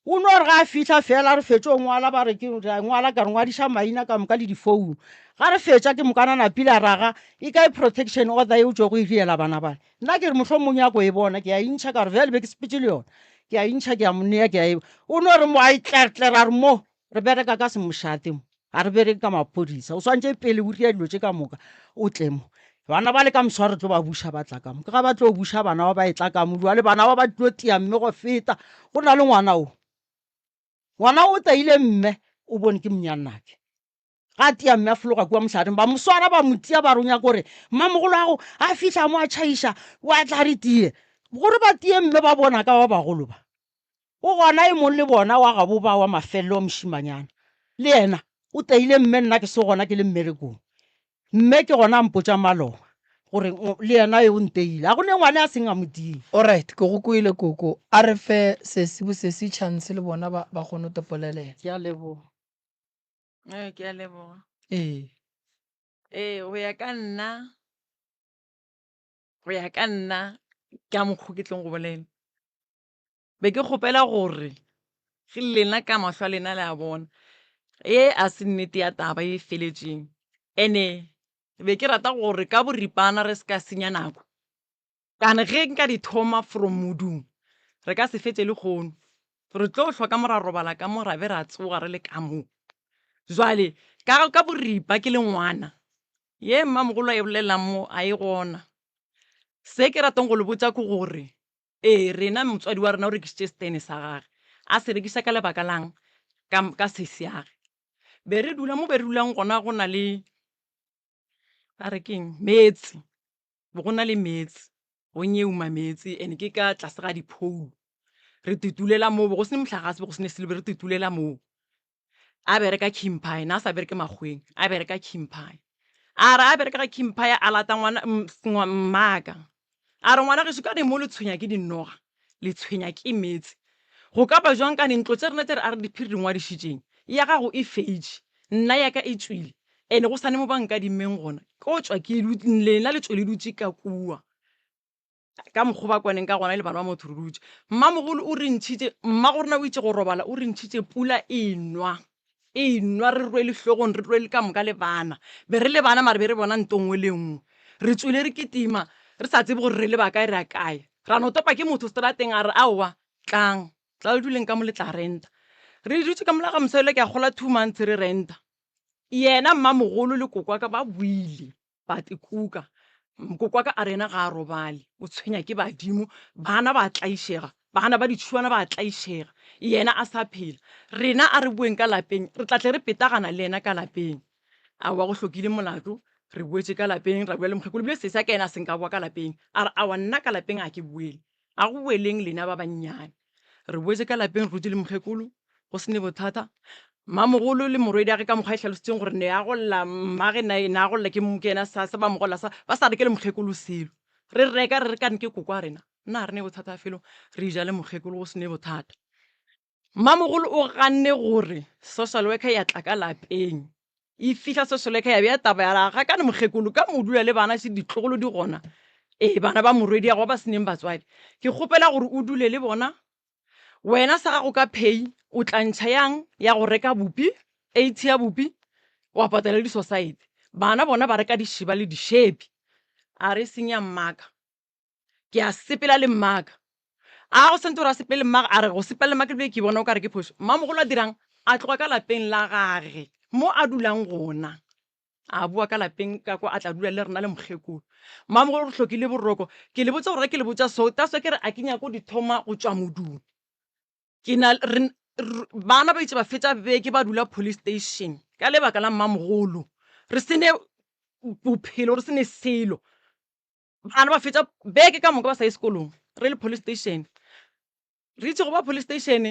o no re ga a fihla fela re fetše o ngwala ba re ke ra ngwala ka re ngwadiša maina ka moka le difounu ga re fetša ke mokana napile a raga e kae protection order e o tšo go e riela bana bale nna ke re mohlomong ya ko e bona ke a intšha ka re bjale be ke sepetše le yona ke a intšha ke a mo nea ke a e o no re mo a e tlertler a re mo re bereka ka semošate mo Ga re bereke ka maphodisa. O swantše pele o ria dilo tše ka moka o tle mo. Bana ba le ka moswa re tlo ba buša ba tla ka mo. Ke ga ba tlo buša bana ba ba etla ka mo. Jwale bana ba ba tlo tia mme go feta. Go na le ngwana o. Ngwana o taile mme o bone ke monyannake. Ga tia mme a fologa kua mohlareng ba mo swara ba mo tia ba re o nyaka gore mmamogolo wa gago a fihla mo a tšhaiša wa tla re tie. Gore ba tie mme ba bona ka ba bagolo ba. O gona e mong le bona wa gabo ba wa mafelelo wa mošimanyana. Le yena o teile mme nna ke se gona ke le mmerekong. Mme ke gona a mpotša maloba gore le yena e o nteile. Ga go ne ngwana a seng a mo tiile. Alright, ke go kwele koko. A re fe sesi bo sesi chance le bona ba ba kgone go topolelela. Ke a leboga. Ee, ke a leboga. Ee. Ee, go ya ka nna, go ya ka nna ka mokgo ke tlong go bolela. Be ke kgopela gore ge lena ka mahlo a lena le a bona ye a se nnete ya taba e feletšeng ene be ke rata gore ka boripana re se ka senya nako kana ge nka di thoma from modung re ka se fetše le kgono re tlo hlwa ka mo ra robala ka mo ra be ra tsoga re le ka mo. Jwale ka ka boripa ke le ngwana ye mmamogolo a e bolelang mo a e gona. Se ke ratang go le botša ke gore ee rena motswadi wa rena o rekišitše setene sa gage a se rekiša ka lebaka lang ka ka sesi yage. Be re dula mo be re dulang gona go na le ba re keng meetse be go na le meetse go nyeuma meetse and ke ka tlase ga di-pole. Re titulela moo be go se ne mohlagase be go se ne selo be re titulela moo. A bereka Kimphaya ne a sa bereke makgoweng a bereka Kimphaya. A re a bereka ga Kimphaya a lata ngwana mmaka a re ngwana gešo ka ne mo le tshwenya ke dinoga le tshwenya ke meetse go ka ba jwang ka ne ntlo tše rena tše re a re di phiri di ngwadišitšeng ya gago e fetše nna ya ka e tšwile ene go sa ne mo ba nkadimmeng gona ko tšwa ke lena le tšwe le dutše ka kua. Ka mokgo ba kwaneng ka gona le bana ba motho re dutše. Mmamogolo o re ntšhitše, mmagorena o itše go robala o re ntšhitše pula e nwa, e nwa re rwele hlogong re rwele ka moka le bana. Be re le bana mara be re bona nto nngwe le nngwe. Re tšwele re kitima re sa tsebe gore re leba kae re ya kae. Ra no topa ke motho seterateng a re aowa tlang, tla le duleng ka mo le tla renta. Re dutše ka mola ga mosela ke a kgola 2 months re renta. Yena mmamogolo le koko wa ka ba boile. Ba tekuka. Koko wa ka a re yena ga a robale, o tshwenya ke badimo, bana ba tlaišega, bana ba ditšhuana ba tlaišega, yena a sa phela. Rena a re boeng ka lapeng, re tla tle re petagana le yena ka lapeng. Aowa go hlokile molato, re boetše ka lapeng, ra bua le mokgekolo, ebile sesi wa ka yena a se nka boa ka lapeng. A re aowa nna ka lapeng ga ke boele, a go boeleng lena ba bannyane. Re boetše ka lapeng re dutše le mokgekolo go se ne bothata. Mmamogolo le morwediage ka mokgwa a e hlalositšeng gore ne a go lla mmage ne ne a go lla ke ke yena sa se ba mo golla sa ba sa rekele mokgekolo selo. Re reka re re kane ke koko wa rena nna ga re ne bothata felo re ja le mokgekolo go se ne bothata. Mmamogolo o ganne gore social worker ya tla ka lapeng. E fihla social worker ya bea taba ya re ga kane mokgekolo ka mo dula le bana še ditlogolo di gona. Ee bana ba morwediago ba ba se neng batswadi. Ke kgopela gore o dule le bona. Wena sa gago ka pay o tla ntšha yang ya go reka bupi, 80 ya bupi wa patala le di-society. Bana bona ba reka dišeba le dišepi. A re e seng ya mmaka. Ke a sepela le mmaka. A go sentse gore a sepele le mmaka, a re go sepela le mmaka ebile ke bona o ka re ke phošo. Mmamogolo a dirang? A tloga ka lapeng la gage mo a dulang gona. A boa ka lapeng ka kwa a tla dula le rena le mokgekolo. Mmamogolo re hlokile boroko. Ke le botša gore ge ke le botša so, that's why ke re a ke nyake go di thoma go tšwa modung. Ke na re bana ba itše ba fetša beke ba dula police station ka lebaka la mmamogolo. Re se ne bophelo, re se ne selo. Bana ba fetša beke ka moka ba sa ye sekolong re le police station. Re itše go ba police station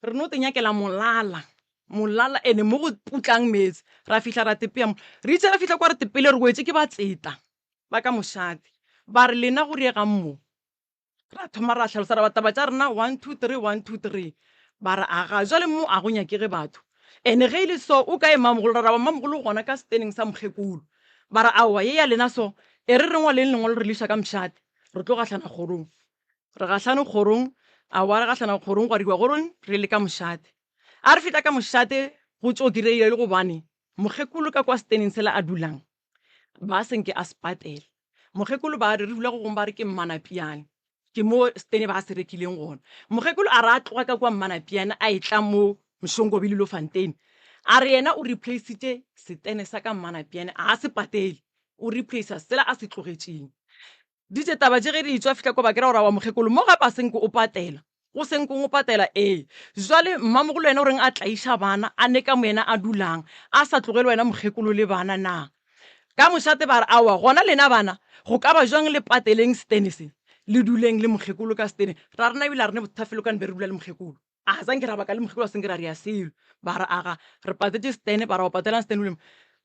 re no te nyakela molala, molala ene mo go putlang meetse ra fihla ra tepea mo. Re itše re fihla kwa re tepele re wetše ke batseta ba ka mošate ba re lena go diegang mo. Ra thoma ra hlalosa ra ba taba tša rena 1 2 3 1 2 3 ba re aga jwale mo a go nyakege batho ene ge e le so o kae mmamogolo ra raba mmamogolo o gona ka steneng sa mokgekolo ba re aowa ye ya lena so e re re ngwaleng lengwalo re le iša ka mošate re tlo gahlana kgorong re gahlane kgorong aowa re gahlana kgorong gwa riwa goreng re le ka mošate a re fihla ka mošate go tšo direile le gobane mokgekolo ka kwa steneng sela a dulang ba se nke a se patela. Mokgekolo ba re re dula go gongwe ba re ke Mmanapiane, ke mo setene ba se rekileng gona. Mokgekolo a re a tloga ka kua Mmanapiane a etla mo Mshongobi le Lofantein, a re yena o replace-itše setene sa ka Mmanapiane a a se patele, o replacer sela a se tlogetšeng. Ditše taba tše ge di etšwa fihla kwa ba kera gore aowa mokgekolo mo gape a se nke o patela. Go se nkong o patela ee. Jwale mmamogolo yena o reng a tlaiša bana a ne ka mo yena a dulang a sa tlogele wena mokgekolo le bana na? Ka mošate ba re aowa gona lena bana go ka ba jwang le pateleng setene se le duleng le mokgekolo ka setene ra rena ebile a re ne bothata felo ka ne be re dula le mokgekolo. A sa nke ra baka le mokgekolo a se nke ra rea selo. Ba re aga re patetše setene ba re wa patelang setene o le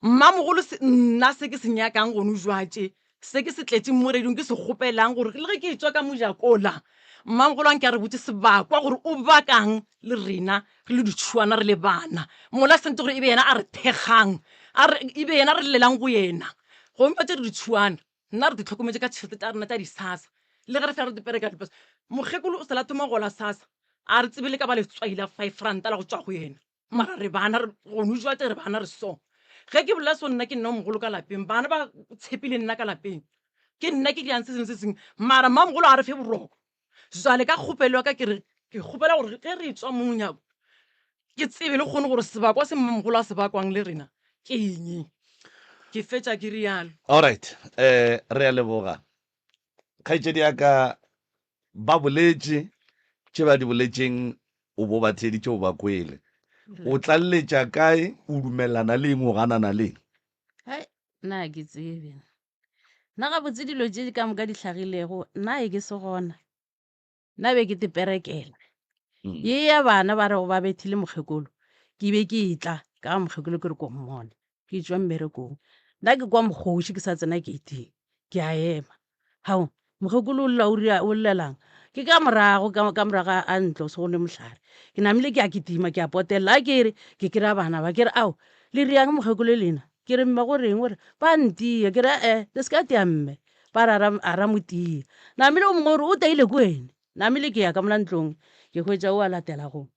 Mmamogolo se nna se ke se nyakang gone jwatše se ke se tletšeng mo radiong ke se kgopelang gore le ge ke etšwa ka mojakola mmamogolo a nke a re botše sebakwa gore o bakang le rena re le ditšhuana re le bana mola sentse gore e be yena a re thekgang a re e be yena re llelang go yena gomme ba tše re ditšhuana Nna re di hlokometše ka tšhelete tša rena tša di-SASSA le ge re fela re di pereka dipasa. Mokgekolo o sela thoma gola SASSA a re tsebe le ka ba letswai la R5 la go tšwa go yena. Mara re bana re gonu jwa tše re bana re so. Ge ke bolela so nna ke nna o mogolo ka lapeng bana ba tshepile nna ka lapeng. Ke nna ke dirang se sengwe se sengwe mara mmamogolo a re fe boroko. Jwale ka kgopelo ya ka ke re ke kgopela gore ge re tswa mo monyako. Ke tsebe le kgone gore sebakwa se mmamogolo a se bakwang le rena ke eng. Ke fetša ke rialo. Alright, eh, re a leboga. Kgaetšedi ya ka, ba boletše tše ba di boletšeng, o bo ba theeditše, o ba kwele. O tlaleletša kae, o dumelelana le eng, o ganana le eng? Hai, nna ga ke tsebe. Nna gabotse dilo tše ka moka di hlagilego, nna e ke se gona. Nna be ke teperekela. Ye ya bana ba rego ba bethile mokgekolo, ke be ke etla ka ga mokgekolo ke re ko mmona, ke tšwa mmerekong. Nna ke kwa mokgoši ke sa tsena gate-ing, ke a ema. Hao, mokgekolo o lla o ria o llelang? Ke ka morago ka ka morago a ntlo se go ne mohlare. Ke namile ke a kitima ke a potelela, a ke re ke kry-a bana ba ke re ao le riang mokgekolo lena? Ke re mme go reng? O re ba ntia. Ke re e-e le se ka tia mme. Ba re a ra mo tia. Namile o mongwe o re o teile ke wene. Namile ke ya ka mola ntlong ke hwetša o a latelago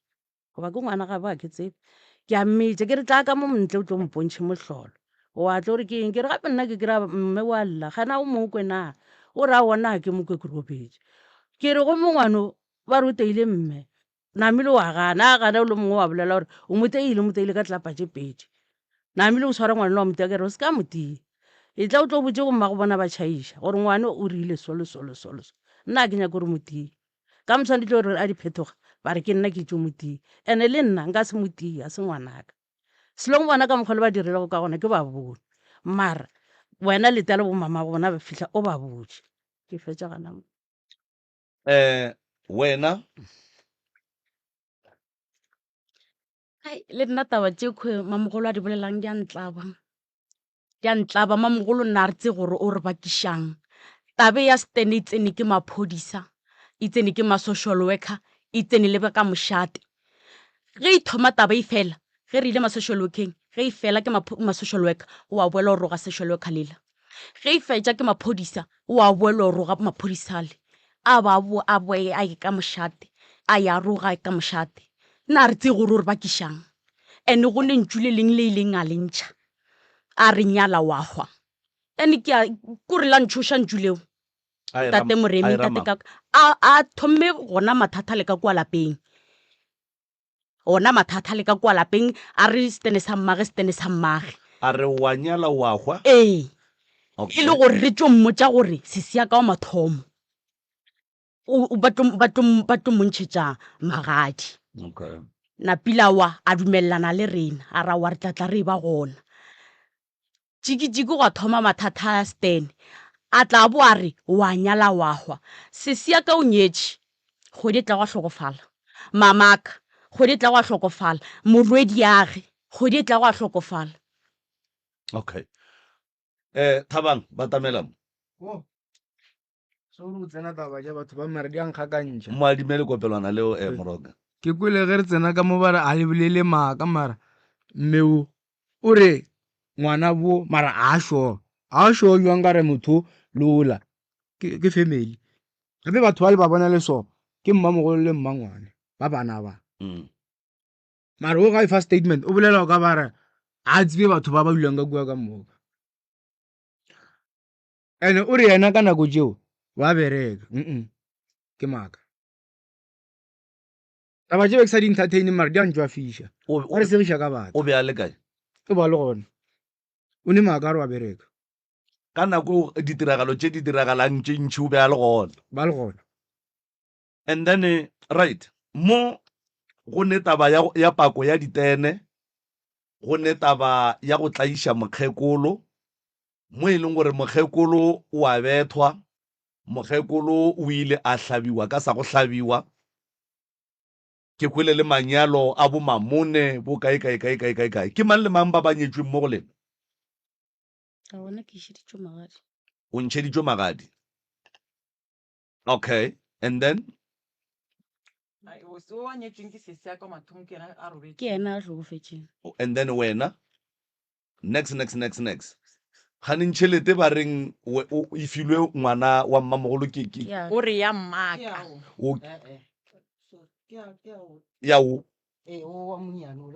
goba ke ngwana gabo ga ke tsebe. Ke a mmitša ke re tla ka mo ntle o tlo mpontšhe mohlolo. O a tla o re ke eng? Ke re gape nna ke kry-a mme o a lla gana o mo kwe na? O re aowa nna ga ke mo kwe ke robetše. Ke re gomme ngwano ba re o teile mme. Namile o a gana, a gana o le mongwe wa bolela gore o mo teile, o mo teile ka tlelapa tše pedi. Namile o swara ngwana wa mo tia, ke re o se ka mo tia. Etla o tlo botše bo mmago bona ba tšhaiša gore ngwana o rile so le so le so le so. Nna ga ke nyake gore o mo tie. Ka moswane di tlo re a di phetoga ba re ke nna ke tšo mo tia. Ene le nna nka se mo tie, ga se ngwanaka. Selong bona ka mokgwa le ba dirilego ka gona ke ba bone. Mara wena leta le bo mamago bona ba fihla o ba botše. Ke fetša gona mo. Eh, wena? Ai, le nna taba tše khwe mamogolo a di bolelang di a ntlaba. Di a ntlaba, mamogolo nna a re tsebe gore o re bakišang. Tabe ya Stene e tsene ke maphodisa, e tsene ke ma-social worker, e tsene le ba ka mošate. Ge e thoma taba e fela, ge re ile ma-social workeng, ge e fela ke ma-social worker, o a boela o roga social worker lela. Ge e fetša ke maphodisa, o a boela o roga maphodisa ale. A ba a boa a boe a ye ka mošate, a ya roga ka mošate. Nna ga re tsebe gore o re bakišang. And-e go lentšu le leng le ileng a le ntšha, a re nyala wa hwa. And-e ke a, kore la ntšhoša ntšu leo. Ntate Moremi, ntate ka a a thomme gona mathata le ka kua lapeng. Ona mathata le ka kua lapeng a re setene sa mmage setene sa mmage. A re wa nyala wa hwa? Ee. E le gore re tšo mmotša gore sesi ya ka wa mathomo o ba tlo ba tlo ba tlo mo ntšhetša magadi. Okay. Napila wa a dumelelana le rena a ra wa re tla tla re ba gona. Tšikitšiki gwa thoma mathata a Stan. A tla bo a re wa nyala wa hwa. Sesi ya ka o nyetše, kgwedi e tlago a hlokofala. Mamaka, kgwedi e tlago a hlokofala. Morwediage, kgwedi e tlago a hlokofala. Okay. Eh, Thabang, batamela mo. Wo. So o tsena taba tša batho ba mara di a nkgakantšha. Mo adime lekopelwana leo eh, Moroka. Ke kwele ge re tsena ka mo ba re a le bolele maaka mara mme o O re ngwana bo mara a sure a sure jwang ka re motho lola ke ke family gape batho ba le ba bona le so ke mmamogolo le mmangwane ba bana ba mm. mara o ga e fa statement o bolela o ka ba re a tsebe batho ba ba dulang ka kua ka moka ene o re yena ka nako tšeo wa bereka mm ke maaka Taba tše be ke sa di entertain mara di a ntšwafiša. Ba re segiša ka batho. O be a le kae? O ba le gona. O ne maaka a re wa bereka. Ka nako eo ditiragalo tše di diragalang tše ntši o be a le gona. Ba le gona. And then right mo go ne taba ya, ya pako ya ditene, go ne taba ya go tlaiša mokgekolo, mo e leng gore mokgekolo o a bethwa, mokgekolo o ile a hlabiwa ka sa go hlabiwa. Ke kwele le manyalo a bo Mamone, bo kae, kae, kae, kae, kae, kae. Ke mang le mang ba ba nyetšweng mo go lena? Ka gona ke išeditšwe magadi. O ntšheditšwe magadi. Okay, and then? O a nyetšweng ke sesi ya ka mathomo ke yena a robetšeng. Ke yena a hlokofetšeng. And then wena? Next, next, next, next. Kganeng tšhelete ba reng e filwe ngwana wa mmamogolo ke ke O re ya mmaka. O ya o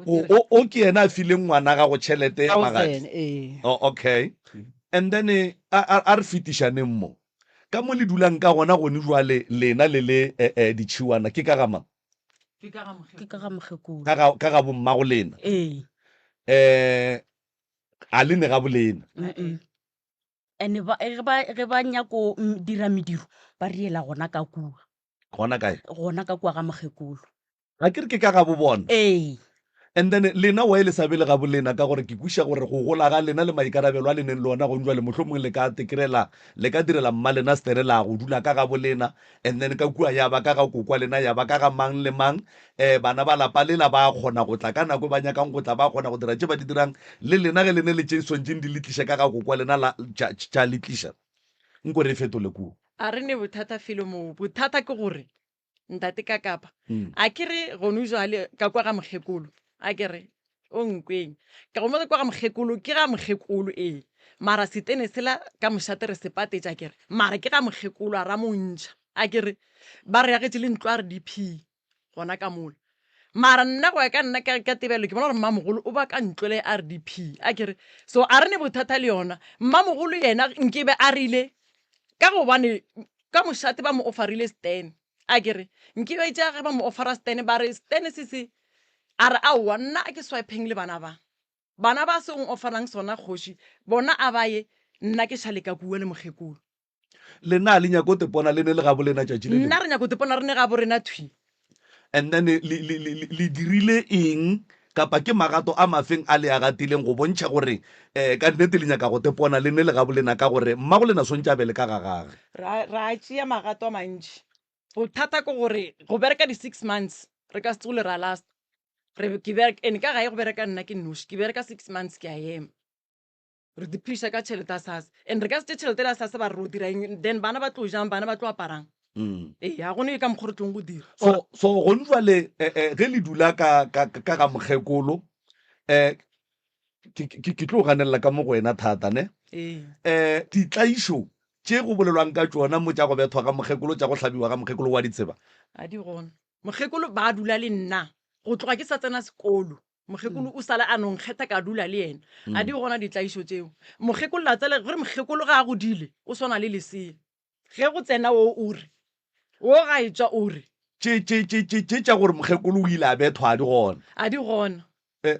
o o ke yena a fileng ngwana gago tšhelete ya magadi. Oh, okay. And then eh, a a re fetišaneng mo. Ka mo le dulang ka gona gone jwale lena le le eh, eh, ditšhiwana ke ka ga mang? Ke ka ga mokgekolo. Ke ka ga mokgekolo. Ka ga, ka ga bommago lena? Ee. Eh, a le ne ga bolena? Mm-mm. And ba, ge ba, ge ba nyako mm, dira mediro, ba riela gona ka kua. Gona kae? Gona ka kua ga mokgekolo. Ga ke re ke ka ga bo bona? Ee. And then lena why le sa be le ga bolena ka gore ke kweša gore go gola ga lena le maikarabelo a le neng le ona gong jwale mohlomongwe le ka tekerela le ka direla mma lena setere la go dula ka ga bolena and then ka kua ya ba ka ga kokwa lena ya ba ka ga mang le mang um bana ba lapa lela ba kgona go tla ka nako e ba nyakang go tla ba kgona go dira tše ba di dirang le lena ge le ne le tše swantšeng di le tliša ka ga kokwa lena la tša tša le tliša nko re e fetole kua. A re ne bothata felo moo bothata ke gore ntate ka kapa a ke re gone jale ka kwa ga mokgekolo a ke re o nkweng ka go mo kwa ga mokgekolo ke ga mokgekolo ee mara setene sela ka mošate re se patetša ke re mara ke ga mokgekolo a ra mo ntšha a ke re ba re agetše le ntlo a re dp gona ka mola mara nna go ya ka nna ka tebelelo ke bona gore mmamogolo o ba ka ntlo le rdp a ke re so a re ne bothata le yona mmamogolo yena nkebe a rile ka gobane Ka mošate ba mo ofarile Stan. A ke re, nke ba itše ge ba mo ofara Stan, ba re, Stan se se. A re, Aowa, nna a ke swipeng le bana ba. Bana ba se o ofarang sona kgoši, bona a ba ye, nna ke šale ka kua le mokgekolo. Lena a le nyake go tepona le ne le gabo lena tšatši le lengwe? Nna re nyaka go tepona re ne gabo rena thwi. And then le, le, le, le dirile eng kapa ke magato a mafeng a le a gatileng go bontšha gore um ka nnete le nyaka go tepona le ne le gabo lena ka gore mmago lena swantše a be le ka ga gage? Ra, ra tšea magato a mantši. Bothata ke gore go bereka di-six months re ka se tsogole ra lasta. Re, ke bereka, and ka gae go bereka nna ke nnoši, ke bereka six months ke a ema. Re di phediša ka tšhelete ya SASSA and re ka se tše tšhelete ya SASSA ba re ro dira eng then bana ba tlo jang bana ba tlo aparang ee ga gone ka mokgwa re tlong go dira. So so gone jwale eh, eh, ge le dula ka ka ka ga mokgekolo eh ke ke ke tlo ganelela ka mo go wena thata ne Ee. eh ditlaišo tše go bolelwang ka tšona mo tša go bethwa ga mokgekolo tša go hlabiwa ga mokgekolo wa di tseba? A di gona. Mokgekolo ba dula le nna go tloga ke sa tsena sekolo. Mokgekolo o sala a no nkgetha ka dula le yena. A di gona ditlaišo tšeo. Mokgekolo la tsela gore mokgekolo ga a godile o swana le lesea. Ge go tsena wo o re, wo ga e tswa o re. Tše tše tše tše tše tša gore mokgekolo o ile a bethwa a di gona. A di gona.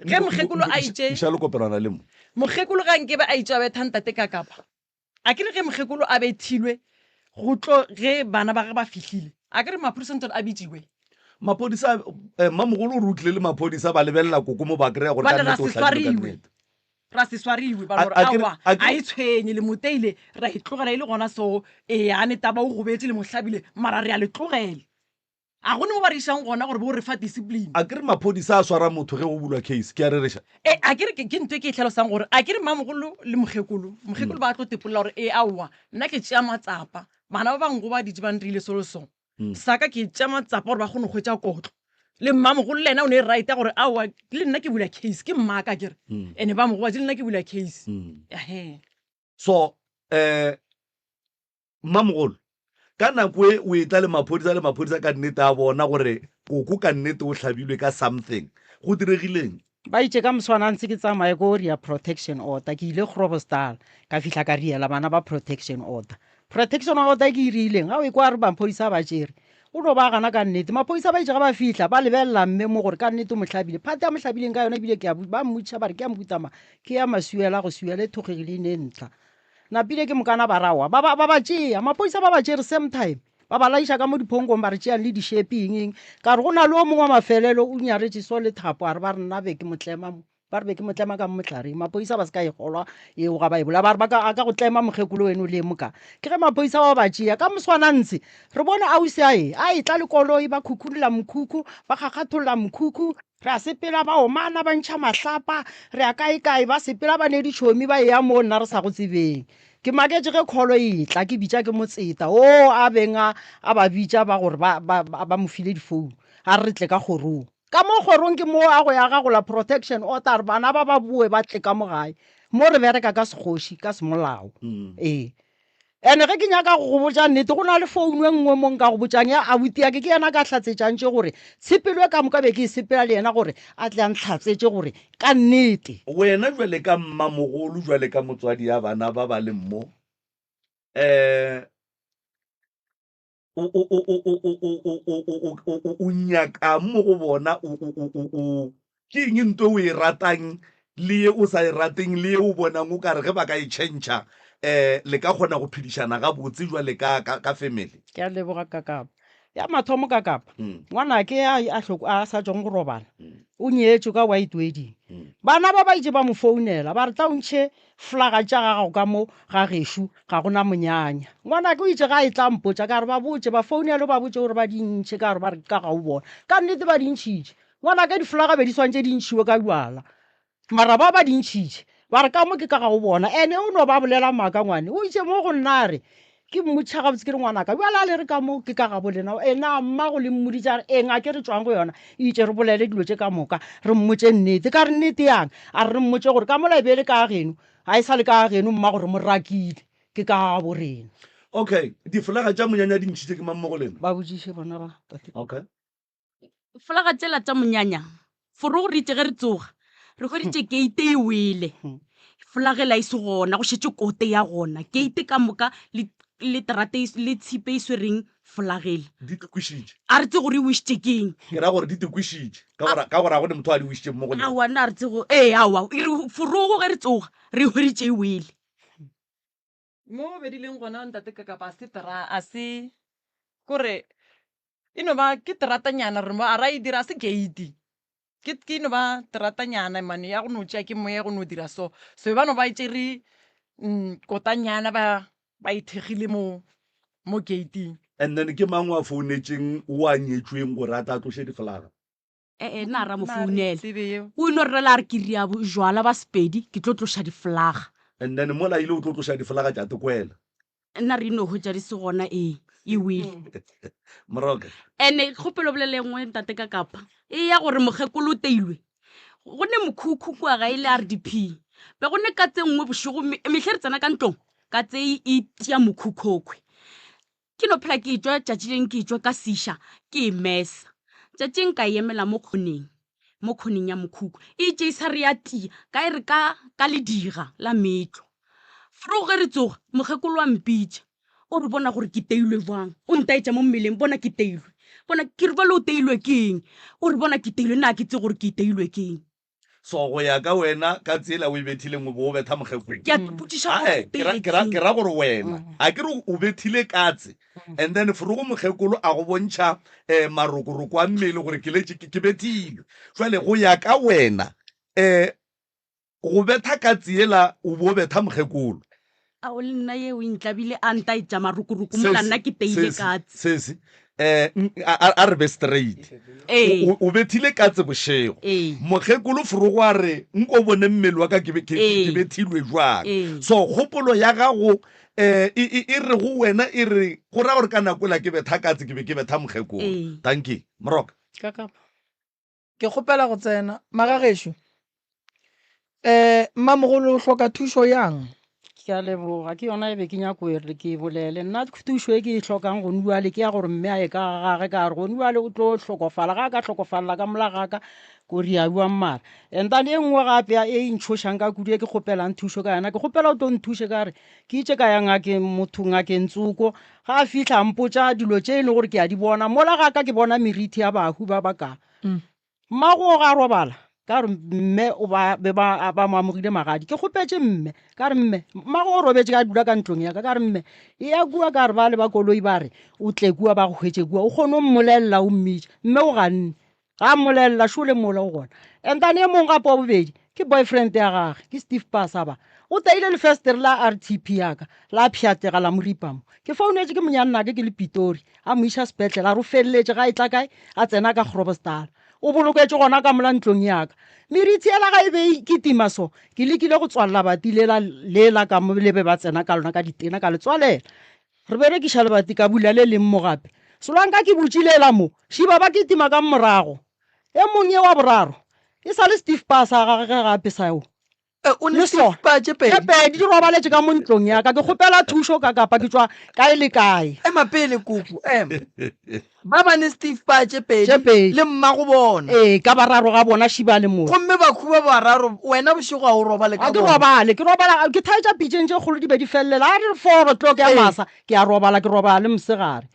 Ge mokgekolo a itše. Iša lekopelwana le mo. Mokgekolo ga nkebe a itše a betha ntate ka kapa. A ke re ge mokgekolo a bethilwe go tlo ge bana ba gagwe ba fihlile, a ke re maphodisa ntone a bitšiwe. Maphodisa, eh, mmamogolo o re o tlile le maphodisa ba lebelela koko mo ba kry-a gore Ba ka re ra nnete o se hlabilwe ka swariwe, nnete. ra se swariwe ba A- gore a ke re- aowa a ke a re- e tshwenye le moteile ra e tlogela e le gona so eyane taba o gobetše le mo hlabile mara re a le tlogela. A go ne mo ba re išang gona gore bo re fa discipline. A ke re maphodisa a swara motho ge go bulwa case, ke a rereša. E, a ke re ke, ke ntho e ke e hlalosang gore a ke re mmamogolo le mokgekolo, mokgekolo ba tlo tepolola gore e aowa, nna ke tšea matsapa, bana ba ba nkgobaditše ba ntirile so le so, sa ka ke tšea matsapa gore ba kgone go hwetša kotlo. Le mmamogolo le yena o ne right ya gore aowa, le nna ke bula case, ke mmaka ke re, ene ba mo gobaditše le nna ke bula case. Ahee. So, eh, Mmamogolo, ka nako e o etla le maphodisa le maphodisa ka nnete a bona gore koko ka nnete o hlabilwe ka something. Go diregileng? Ba itše ka moswana a ntse ke tsamaye ko ria protection order ke ile Groblersdal ka fihla ka riela bana ba protection order. Protection order e ke e riileng ga o ekwa a re maphodisa ba tšere o no ba gana ka nnete. Maphodisa ba itše ga ba fihla ba lebelela mme mo gore ka nnete o mo hlabile. Phate a mo hlabileng ka yona ebile ke a ba mmotšiša ba re ke ya mohuta mang ke ya masuela go suela e thokgegile e ne ntlha. Napile ke mokana ba rawa ba ba ba ba tšea maphodisa ba ba tšere same time ba ba laiša ka mo diphonkong ba re tšeang le dišepi eng eng ka re go na le o mongwe wa mafelelo o nyaretše so le thapo a re ba re nna be ke motlema mo ba re be ke motlema ka mo mohlareng maphodisa ba se ka e kgolwa eo ga ba e bola ba re ba ka a ka go tlema mokgekolo weno le moka ke ge maphodisa ba ba tšea ka moswana ntshe re bone ausi a e a e tla le koloi ba khukhulla mokhukhu ba kgakgatholla mokhukhu Re a sepela ba omana ba ntšha mahlapa, re ya kae-kae ba sepela ba ne ditšhomi ba eya moo nna re sa go tsebeng. Ke maketše ge kholo e etla ke bitša ke motseta oo a beng a a ba bitša ba gore ba, ba, ba, ba mo file difounu a re re tle ka kgorong. Ka mo kgorong ke moo a go ya gagola protection order a re bana ba ba boe ba tle ka mo gae mo re bereka ka sekgoši ka semolao. Ee. Ene ge ke nyaka go go botša nnete, go na le founu e nngwe mo nka go botšang ya abuti ya ke, ke yena a ka hlatsetšang tše gore tshepelo e ka moka be ke e sepela le yena gore a tle a ntlhatsetše gore ka nnete. Wena jwale ka mmamogolo, jwale ka motswadi ya bana ba ba leng mo, um. O, o, o, o, o, o, o, o, o, o, o, o, o nyakang mo go bona? O, o, o, o, o, ke eng nto o e ratang le ye o sa e rateng le ye o bonang o ka re ge ba ka e tšhentšha um le ka kgona go phedišana gabotse jwale ka, ka, ka family? Ke a leboga Kakapa. Ya mathomo Kakapa, ngwanake a, a, hloko, a sa tšwang go robala o nyetšwe ka white wedding. Bana ba ba itše ba mo founela ba re tla o ntšhe flaga tša gago ka mo ga gešo ga go na monyanya. Ngwanake o itše ga e tla mpotša ka re ba botše ba founele o ba botše gore ba di ntšhe ka gore ba re ka ga o bona. Ka nnete ba di ntšhitše. Ngwanake diflaga be di swantše di ntšhiwe ka bjala mara ba ba di ntšhitše ba re ka mo ke ka ga o bona. Ene o no ba bolela maaka ngwane o itše mo go nna a re ke mmotšiša gabotse ke re ngwanaka bjale a le re ka mo ke ka gabo lena e na mmago le mmoditše a re eng a ke re tšwang go yona e itše re bolele dilo tše ka moka re mmotše nnete ka re nnete yang a re re mmotše gore ka mola e be e le ka geno ga e sa le ka geno mmago re mo rakile ke ka gabo rena. Okay, difolaga tša monyanya di ntšhitše ke mang mo go lena? Ba botšiše bona ba tate. Okay. Folaga tšela tša monyanya forogo re itše ge re tsoga re hweditše keite e wele folagela e se gona go šetše kote ya gona keite ka moka le le terate e le tshipe e swereng folagela Di te kwišitše. a re tse gore e wišitše keng Ke ra gore di te kwišitše. Ka gore ka gore ga go ne motho a di wišitšeng mo go lena. aowa nna a re tse go ee aowa e re forogo ge re tsoga re hweditše e wele Mo be di leng gona ntate ka kapa a se tera a se kore e no ba ke teratanyana re mo a ra e dira a se gate ke ke no ba teratanyana mane ya go no tšea ke moya go no dira so so ba no ba e tšere kotanyana ba ba e thekgile mo mo gating. And then ke mang wa founetšeng o a nyetšweng gore a tla tloše difolaga? Ee, nna ra mo founela. O ino rela a re ke ria jwala ba Sepedi ke tlo tloša difolaga. And then mola ile o tlo tloša difolaga tša tekwela. Nna re ino hwetša di se gona ee e wele. Moroka. Ene kgopelo bolele e nngwe ntate ka kapa e ya gore mokgekolo o teilwe. Go ne mokhukhu kua ga e le RDP. Be go ne katse nngwe bošego mehle re tsena ka ntlong katse e tia mokhukhokhwe. Ke no phela ke etšwa tšatši leng ke etšwa ka siša ke e mesa. Tšatšing ka e emela mo khoneng, mo khoneng ya mokhukhu. E itše e sa re ya tia, ka e re ka, ka ledira la meetlo. Fro ge re tsoga, mokgekolo wa mpitša. O re bona gore ke teilwe bjang. O ntaetša mo mmeleng, bona ke teilwe. Bona, ke re bjale o teilwe ke eng? O re bona ke teilwe, nna ga ke tsebe gore ke teilwe ke eng. So go ya ka wena, ka tsela o e bethileng o bo o betha mokgekolo. Ke a ipotšiša gore Ae, ke ra, ke ra, ke ra gore wena a ke re o bethile katse and then forogo mokgekolo a go bontšha um marokoroko a mmele gore ke letše ke bethilwe. Jwale go ya ka wena um go betha katse yela o bo o betha mokgekolo. Ao le nna yeo e ntlabile a ntaetša marukuruku mola nna ke teile katse. Sesi, um a re be straight. Ee. O bethile katse bošego. Ee. Mokgekolo Forogo a re nko bone mmele wa ka ke Ee. bethilwe jwang. Ee. So kgopolo ya gago um e re go wena e re go ra gore ka nako ela ke betha katse ke be ke betha mokgekolo. Ee. Dankie. Moroka. Kakapa. Ke kgopela go tsena. Magagešo, eh, mmamogolo o hloka thušo yang? Ke a leboga, ke yona e be ke nyako e re ke e bolele. Nna thušo e ke e hlokang gone bjale ke ya gore mme a ye ka ga gage, ka gore gone bjale o tlo hlokofala. Ga a ka hlokofalela ka mola ga ka, ko re ya bjang mara. And then e nngwe gape e ntšhošang ka kudu e ke kgopelang thušo ka yona, ke kgopela o tlo nthuše ka re ke itše ka ya ngakeng, motho ngakeng tsoko, Ga a fihla a mpotša dilo tše e lego gore ke a di bona. Mola ga ka ke bona merithi ya bahu ba ba ka. Mmago ga a robala, ka re mme o ba be ba ba mo amogile magadi. Ke kgopetše mme, ka re mme, mmago o robetše ka dula ka ntlong ya ka, ka re mme, eya kua ka re ba le ba koloi ba re o tle kua ba go hwetše kua, o kgone go mmolelela o mmitše. Mme o ganne. Ga a mmolelela, šole mola o gona. And then e mongwe gape wa bobedi ke boyfriend ya gage, ke Steve Pasa ba. O teile lefestere la RTP ya ka, la pšhatlega la mo ripa mo. Ke founetše ke monyannake ke le Pitori, a mo iša sepetlele, a re o feleletše ga e tla kae, a tsena ka Groblersdal. O boloketšwe gona ka mola ntlong ya ka. Merithi yela ga e be e kitima so, ke lekile go tswalela bati lela lela ka mo le be ba tsena ka lona ka ditena, ka le tswalela. Re berekiša lebati ka bula le leng mo gape. Solanka ke butše lela mo, šiba ba kitima ka morago. E mong ye wa boraro, e sa le Steve Pa sa gage ge gape sa o. E, o ne Le Steve sona. Pa tše Tše pedi. pedi di robaletše ka mo ntlong ya ka. Ke kgopela thušo ka kapa ke tšwa kae le kae. Ema pele, koko, ema. Ba ba ne Steve Pa tše pedi Tše pedi. le mmago bona. Ee, ka bararo ga bona šiba le mola. Gomme bakhu ba bararo, wena bošego ga o robale Ga ka ke bona. robale, ke robala, ke thaetša pitšeng tše kgolo di be di felelela. A re 4 o'clock ya Ee. masa, ke a robala, ke robala le mosegare.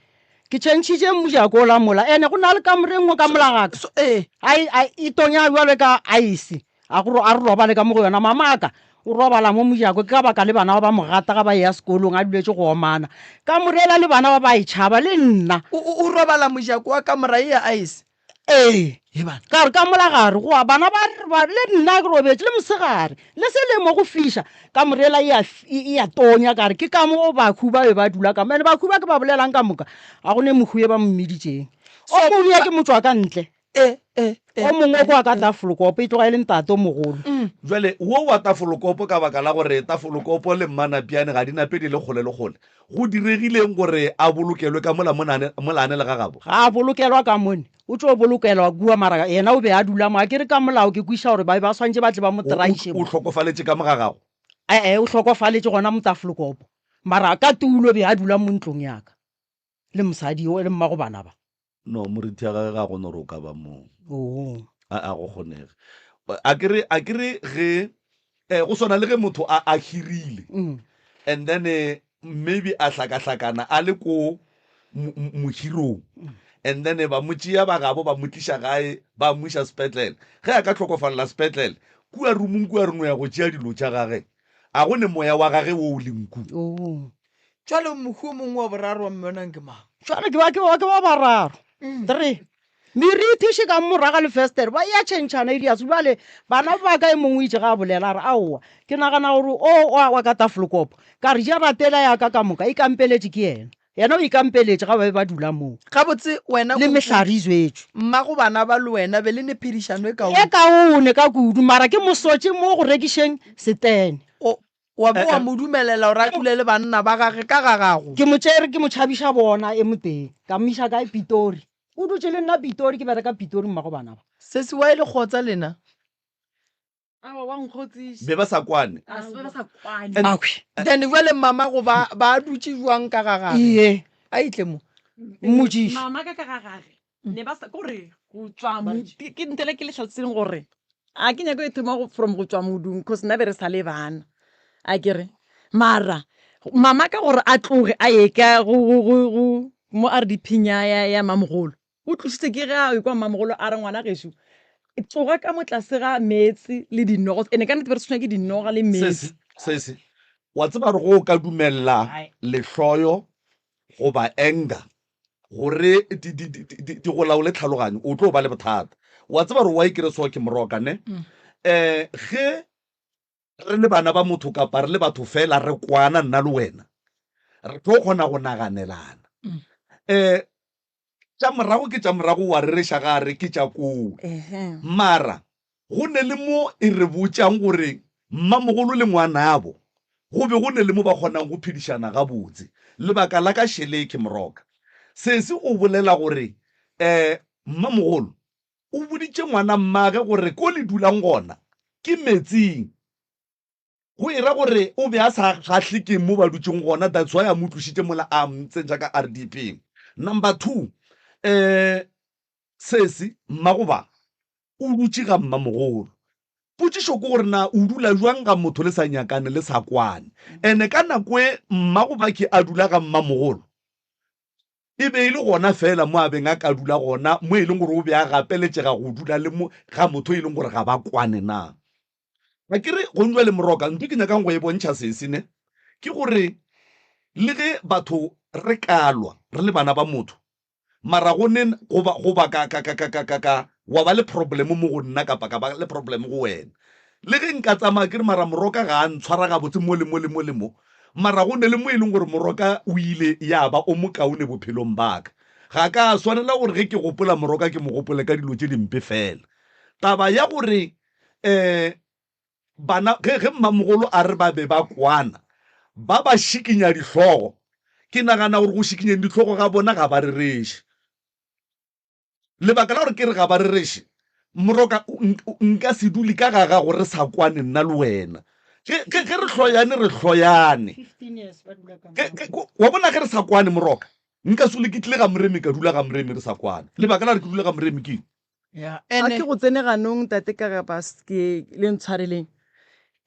Ke tšhentšhitše mojako ola mola, ene go na le kamore e nngwe ka mola gaka. Ee. Ai, ai, e tonya bjalo ka aese. A go, a re robale ka mo go yona. Mamaka o robala mo mojako, ke ka baka le bana ba ba mo gata ga ba eya sekolong, a duletše go omana. Kamore ela le bana ba ba e tšhaba, le nna. O, o, o robala mojako wa kamora ye ya aese? Ee. He bana. Ka re ka mola gare go a bana ba, ba, le nna ke robetše le mosegare, le selemo go fiša, kamore ela e a, e a tonya, ka re ke ka mo bakhu ba be ba dula ka mo. Ene bakhu ba ke ba bolelang ka moka, ga go ne mohu e ba mo mmiditšeng. O mongwe ya ke motšwa ka ntle. E, e, e, O mongwe o kwa ka Tafolokopo, e tloga e le ntate o mogolo. Jwale wo wa Tafolokopo, ka baka la gore Tafolokopo le Mmanapiane ga di nape di le kgole le kgole, go diregileng gore a bolokelwe ka mola monane, molane le gagabo? Ga a bolokelwa ka mone, o tšo bolokelwa kua, mara yena o be a dula mo. A ke re ka molao ke kwešiša gore ba be ba swantše ba tle ba mo O, o, traiše o mo. hlokofaletše ka mo ga gago? E-e, o hlokofaletše gona mo Tafolokopo, mara ka tulo be a dula mo ntlong ya ka le mosadi yo, le mmago bana ba. No, morithi ya gage ga go no re o ka ba moo. Oo. A a go kgonege. A ke re, a ke re ge eh, go swana le ge motho a a hirile Mm. and then eh, maybe a hlakahlakana a le ko mo- mo- mohirong and then eh, ba mo tšea ba gabo ba mo tliša gae ba mo iša sepetlele. Ge a ka hlokofalela sepetlele kua roomong kua re no ya go tšea dilo tša gage, a go ne moya wa gage wo o leng ku. Oo. Jwale mohu o mongwe wa boraro wa mmonang ke mang? Jwale ke ba ke ba ke ba bararo. Three. Meriti še ka moraga lefestere ba ya tšhentšhana Elias. Jwale bana ba ka e mongwe o itše ga a bolela a re aowa ke nagana gore o wa wa ka Tafelkop. Ka re jaratela ya ka ka moka e kampeletše ke yena. Yena o ikampeletše ga ba be ba dula moo. Gabotse wena Le mehlare e jwetšwe. Mmago bana ba le wena be le ne phedišano e kaone. E kaone ka kudu mara ke mosotše mo go rekišeng setene. O Wa be wa mo dumelela gore a dule le banna ba gage ka ga gago? Ke mo tšere ke mo tšhabiša bona e motee, ka mo iša kae? Pitori. O dutše le nna Pitori, ke bereka Pitori mmago bana ba. Sesi wa e le kgotsa lena? Aowa, wa nkgotsiša. Be ba sa kwane. A se be ba sa kwane. And- Akhwi. Then jwale mama go ba ba dutše jwang ka ga gage? Iye. A itle mo. Mmotšiše. Mama ka ka ga gage ne ba sa kore go tswa mo ke ntele ke le tlhalositseng gore a ke nyako e thoma go from go tswa modung cause nna be re sa le bana a kere mara mama ka gore a tloge a ye ka go go go go mo a re diphinya ya ya mamogolo o tlositse ke ge a kwa mamogolo a re ngwana gešo tsoga ka mo tlase ga meetse le dinoga ene ka nnete be re tshwenya ke dinoga le meetse sesi sesi wa tseba gore go o ka dumelela lehloyo goba anger gore di, di, di, di, di go laole tlhaloganyo, o tlo ba le bothata. Wa tseba gore why ke re so ke moroka ne? Mm. Eh, ge re le bana ba motho kapa re le batho fela re kwana nna le wena, re tlo kgona go naganelana. Mm. Eh, tša morago ke tša morago wa rereša gare ke tša koo. Ehe. Mara Go ne le mo e re botšang gore mmamogolo le ngwanabo go be go ne le mo ba kgonang go phedišana gabotse. Lebaka la ka šele ke Moroka. Sesi o bolela gore um mmamogolo o boditše ngwana mmage gore ko le dulang gona ke metsing. Go e ra gore o be a sa kgahle ke mo ba dutšeng gona that's why a mo tlošitše mola a mtsentša ka RDP. Number 2 um sesi mmagoba o dutše ga mmamogolo. Potšišo ke gore na o dula jwang ga motho le sa nyakane le sa kwane? Ene ka nako e mmagobaki a dula ga mmamogolo, e be e le gona feela mo a beng a ka dula gona mo e leng gore o be a gapeletšega go dula le mo ga motho e leng gore ga ba kwane na? Ga ke re go njwa le moroka, ntho ke nyakang go e bontšha sesi ne ke gore le ge batho re ka lwa re le bana ba motho, Mara go ne goba, goba ka, ka, ka, ka, ka, ka, ka wa ba le problem mo go nna kapa ka ba le problem go wena. Le ge nka tsamaya ke re mara Moroka ga a ntshwara gabotse mo le mo le mo le mo, mara go ne le mo e leng gore Moroka o ile ya ba o mokaone bophelong ba ka. Ga ka swanela gore ge ke gopola Moroka ke mo gopole ka dilo tše dimpe fela. Taba ya gore um Bana, ge, ge mmamogolo a re ba be ba kwana, ba ba šikinya dihlogo. Ke nagana gore go šikinyeng dihlogo ga bona ga ba rereše. Lebaka la gore ke re ga ba rereše, Moroka, nka se dule ka ga gago re sa kwane nna le wena. Ge, ge, ge re hloyane, re hloyane. Ge, ge, wa bona ge re sa kwane, Moroka, nka se dule ke tlile ga Moremi ka dula ga Moremi re sa kwane. Lebaka la gore ke dule ga Moremi ke eng? Ya, A ene ke go tsene ganong tate ka ga ke le ntshwareleng.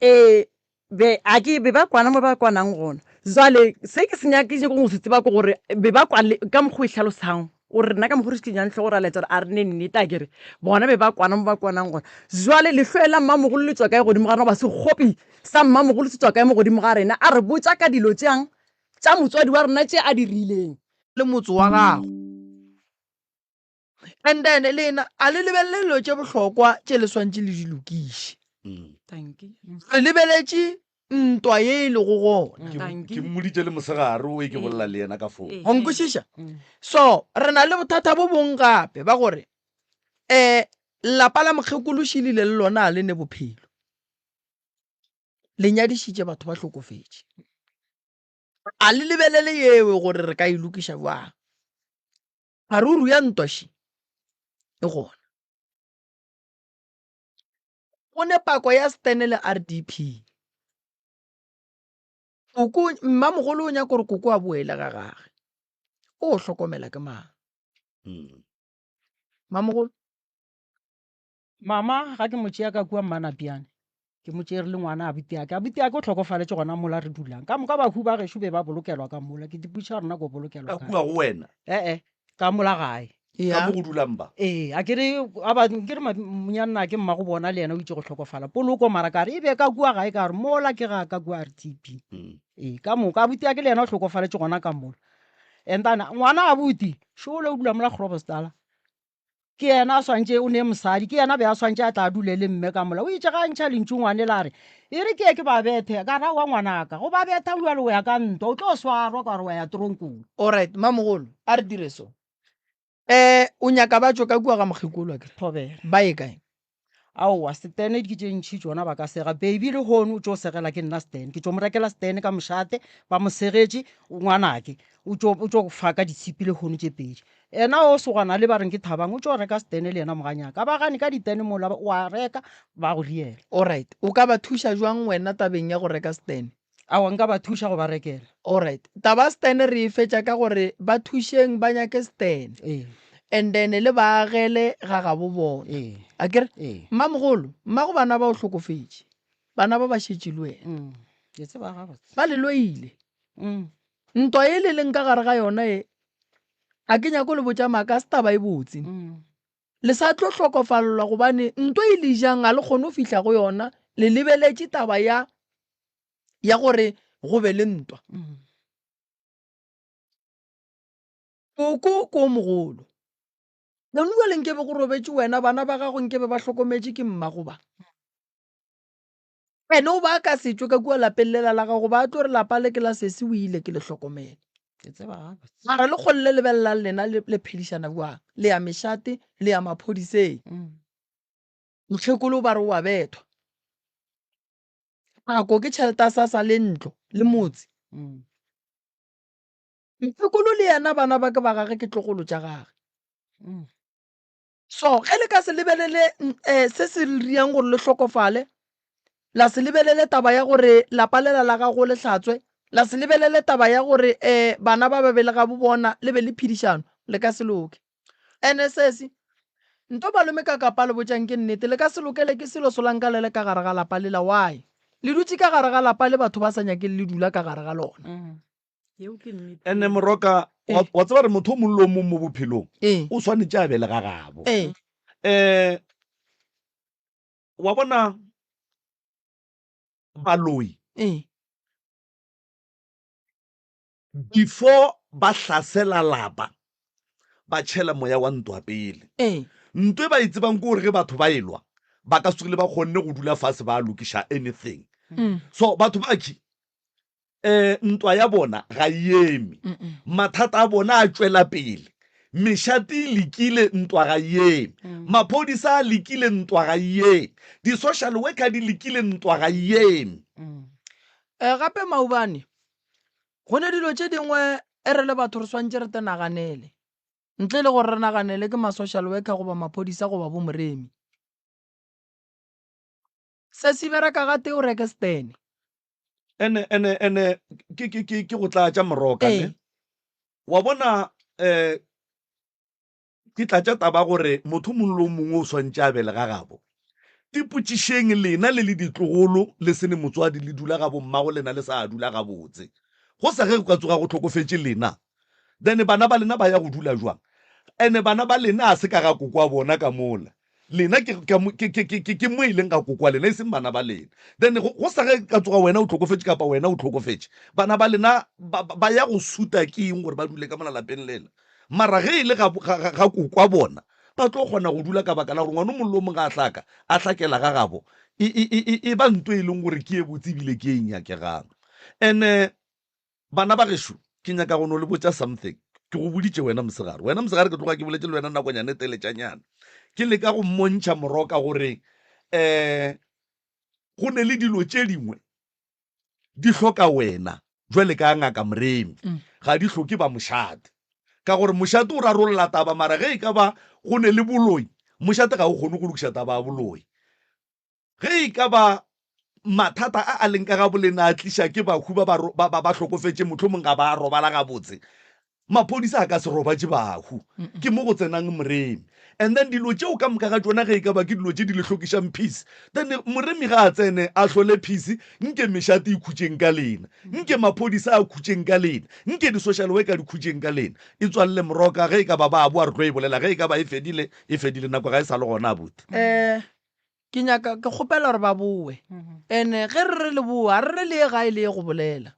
Ee, be a ke be ba kwana mo ba kwanang gona. Jwale se ke se nyake go se tseba ke gore be ba kwa ka mokgwa o e hlalosang gore rena ka mokgwa re šikinyang hlogo ra laetša gore a re ne nnete a kere bona be ba kwana mo ba kwanang gona. Jwale lehloyo la mmamogolo le tšwa kae godimo ga rena goba sekgopi sa mmamogolo se tšwa kae mo godimo ga rena a re botša ka dilo tšeang tša motswadi wa rena tše a di rileng. Le motse wa gago. And then lena a le lebelele dilo tše bohlokwa tše le swantše le di lokiše. Re lebeletše ntwa ye e lego gona. Ke mmoditše le mosegare o e ke bolela le yena ka phone. Wa nkwešiša? So re na le bothata bo bong gape ba gore um lapa la mokgekolo šilile le lona a le ne bophelo. Le nyadišitše batho ba hlokofetše. A le lebelele yeo gore re ka e lokiša bjang. Kgaruru ya ntwa še e gona. Go ne pako ya Stene le RDP. Koko, mmamogolo o nyaka gore koko a boele ga gage. O hlokomela ke mang? Mmamogolo? Mama ga ke mo tšea ka kua Mmanapiane, ke mo tšere le ngwana abutiake. Abutiake o hlokofaletše gona mola re dulang. Ka moka bahu ba gešo be ba bolokelwa ka mola. Ke dipotšiša gore na ko bolokelwa Ka kua go wena? E-e, ka mola gae. Ka mo go dulang ba? Ee, a ke re, a ba, ke re monyanna ke mmago bona le yena o itše go hlokofala. Poloko mara ka re e be ka kua gae ka re mola ke ga ka kua RTP. Ee, ka moka. Abutiake le yena o hlokofaletše gona ka mola. And then ngwana abuti, šole o dula mola Groblersdal. Ke yena a swantše, o ne mosadi, ke yena be a swantše a tla a dule le mme ka mola. O itše ga a ntšha lentšu ngwane la re, E re ke ye ke ba bethe. Ka re, Aowa ngwanaka, go ba betha bjalo o ya ka ntwa, o tlo swarwa ka gore wa ya tronkong. Alright, Mmamogolo, a re dire so. Eh, o nyaka ba tšwe ka kua ga mokgekolo akere? Thobela. Ba ye kae? Aowa, setene ke tše ntši tšona ba ka sega. Baby lehono o tšo segela ke nna setene. Ke tšo mo rekela setene ka mošate, ba mo segetše, ngwanake o tšo, o tšo fa ka ditshipi lehono tše pedi. Ena o sogana le ba reng ke Thabang o tšo reka setene le yena moganyaka. Ba gane ka ditene mola, o a reka ba go riela. Alright, o ka ba thuša jwang wena tabeng ya go reka setene? Aowa, nka ba thuša go ba rekela. Alright, taba ya setene re e fetša ka gore ba thušeng ba nyake setene. Ee. And then le ba agele ga gabo bona. Ee. Akere? Ee. Mmamogolo, mmago bana ba o hlokofetše. Bana ba ba šetše le wena. Ke tseba gabotse. Ba le loile. Ntwa e le leng ka gare ga yona e, a ke nyake go le botša maaka, a se taba e botse. Le sa tlo hlokofalelwa gobane ntwa e le jang ga le kgone go fihla go yona, le lebeletše taba ya ya gore go be le ntwa. Koko ke o mogolo. Gone jwale nke be go robetše wena, bana ba gago nke be ba hlokometše ke mmago ba. Ene o ba a ka se tšwe ka kua lapeng lela la gago, ba tlo re lapa le ke la sesi o ile ke le hlokomele. Ke tseba gabotse. Mara le kgone le lebelelang lena le, le phedišana bjang? Le ya mešate, le ya maphodiseng. Mokgekolo ba re o a bethwa. Pako ke tšhelete ya SASSA le ntlo le motse. Mokgekolo le yena bana ba ke ba gage ke tlogolo tša gage. So ge le ka se lebelele um se se riang gore le hlokofale, la se lebelele taba ya gore lapa lela la gago le hlatswe, la se lebelele taba ya gore um bana ba ba be le gabo bona le be le phedišano, le ka se loke. Ene sesi, nto malome ka kapa le botšang ke nnete, le ka se lokele ke selo solanka le le ka gare ga lapa lela. Why? Le dutše ka gare ga lapa le batho ba sa nyakeng le dula ka gare ga lona. Yeo ke nnete. Ene moroka, wa, wa tseba gore motho o mongwe le o mongwe mo bophelong Ee. o swanetše a be le ga gabo. Ee. Um wa bona baloi Ee. before ba hlasela lapa ba tšhela moya wa ntwa pele. Ee. Ntwa e ba e tsebang ke gore ge batho ba elwa ba ka se tsogile ba kgonne go dula fase ba lokiša anything. So batho bakhi um ntwa ya bona ga e eme, mathata a bona a tšwela pele. Mešate e lekile, ntwa ga e eme. Maphodisa a lekile, ntwa ga e eme. Di-social worker di lekile, ntwa ga e eme. Um gape maobane go ne dilo tše dingwe e re le batho re swantše re te naganele, ntle le gore re naganele ke ma-social worker goba maphodisa goba bo moremi. Sesi bereka gatee o reke stene. Ene, ene, ene, ke, ke, ke, ke go tlatša moroka, ne? Ee. Wa bona, eh, ke tlatša taba gore motho mongwe le o mongwe o swantše a be le ga gabo. Tipotšišeng lena le le ditlogolo le se ne motswadi le dula ga bommago lena le sa dula gabotse. Go sa ge go ka tsoga go hlokofetše lena, then bana ba lena ba ya go dula jwang? Ene bana ba lena a se ka ga koko wa bona ka mola. Lena ke, ke, ke, ke, ke, ke, ke mo e leng ga koko wa lena, e seng bana ba lena. Then go, go sa ge ka tsoga wena o hlokofetše kapa wena o hlokofetše, bana ba lena ba, ba, ba ya go suta ke eng gore ba dule ka mola lapeng lela? Mara ge e le ga, ga, ga, ga koko wa bona, ba tlo kgona go dula ka baka la gore ngwana o mongwe le o mongwe ga a hlaka, a hlakela ga gabo, e, e, e, e, e ba nto e leng gore ke e botse ebile ke e nyakegang. Ene bana ba gešo, ke nyaka go no le botša something. Ke go boditše wena mosegare. Wena mosegare ke tloga ke boletše le wena nakonyana e teletšanyana. Ke leka go mmontšha Moroka gore um go ne le dilo tše dingwe di hloka wena jwale ka ngaka Moremi. Ga di hloke ba mošate. Ka gore mošate o rarolla taba mara ge e ka ba go ne le boloi, mošate ga o kgone go lokiša taba ya boloi. Ge e ka ba mathata a a leng ka ga bolena a tliša ke bahu ba ba, ba, ba hlokofetše, mohlomong ga ba robala gabotse, maphodisa a ka se robatše bahu. Ke mo go tsenang Moremi. And then dilo tšeo ka moka ga tšona ge e ka ba ke dilo tše di le hlokišang peace, then Moremi ga a tsene a hlole peace, nke mešate e khutšeng ka lena, nke maphodisa a khutšeng ka lena, nke di-social worker di khutšeng ka lena. E tswalele Moroka, ge e ka ba ba boa re tlo e bolela, ge e ka ba e fedile, e fedile, nako ga e sa le gona abuti. Eh, Ke nyaka, ke kgopela gore ba bowe. And-e ge re re le bowe, ga re re le ye gae le ye go bolela.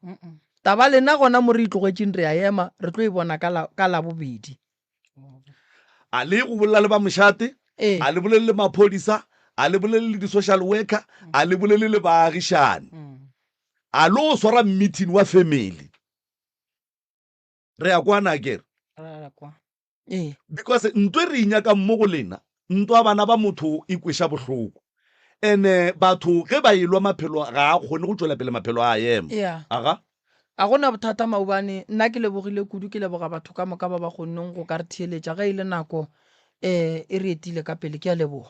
Taba lena gona mo re itlogetšeng re a ema, re tlo e bona ka la, ka Labobedi. A le ye go bolela le ba mošate, Ee. a le bolele le maphodisa, a le bolele le di-social worker, a le bolele le baagišani. A lo swara meeting wa family. Re a kwana akere? Re a kwa. Ee. Because nto e re e nyakang mo go lena, ntwa bana ba motho e kweša bohloko. Ene batho ge ba elwa maphelo ga a kgone go tšwela pele maphelo a ema. Yeah. Aga? A gona bothata maobane, nna ke lebogile kudu ke leboga batho ka moka ba ba kgonneng go ka re theeletša ge e le nako um e re etile ka pele. Ke a leboga.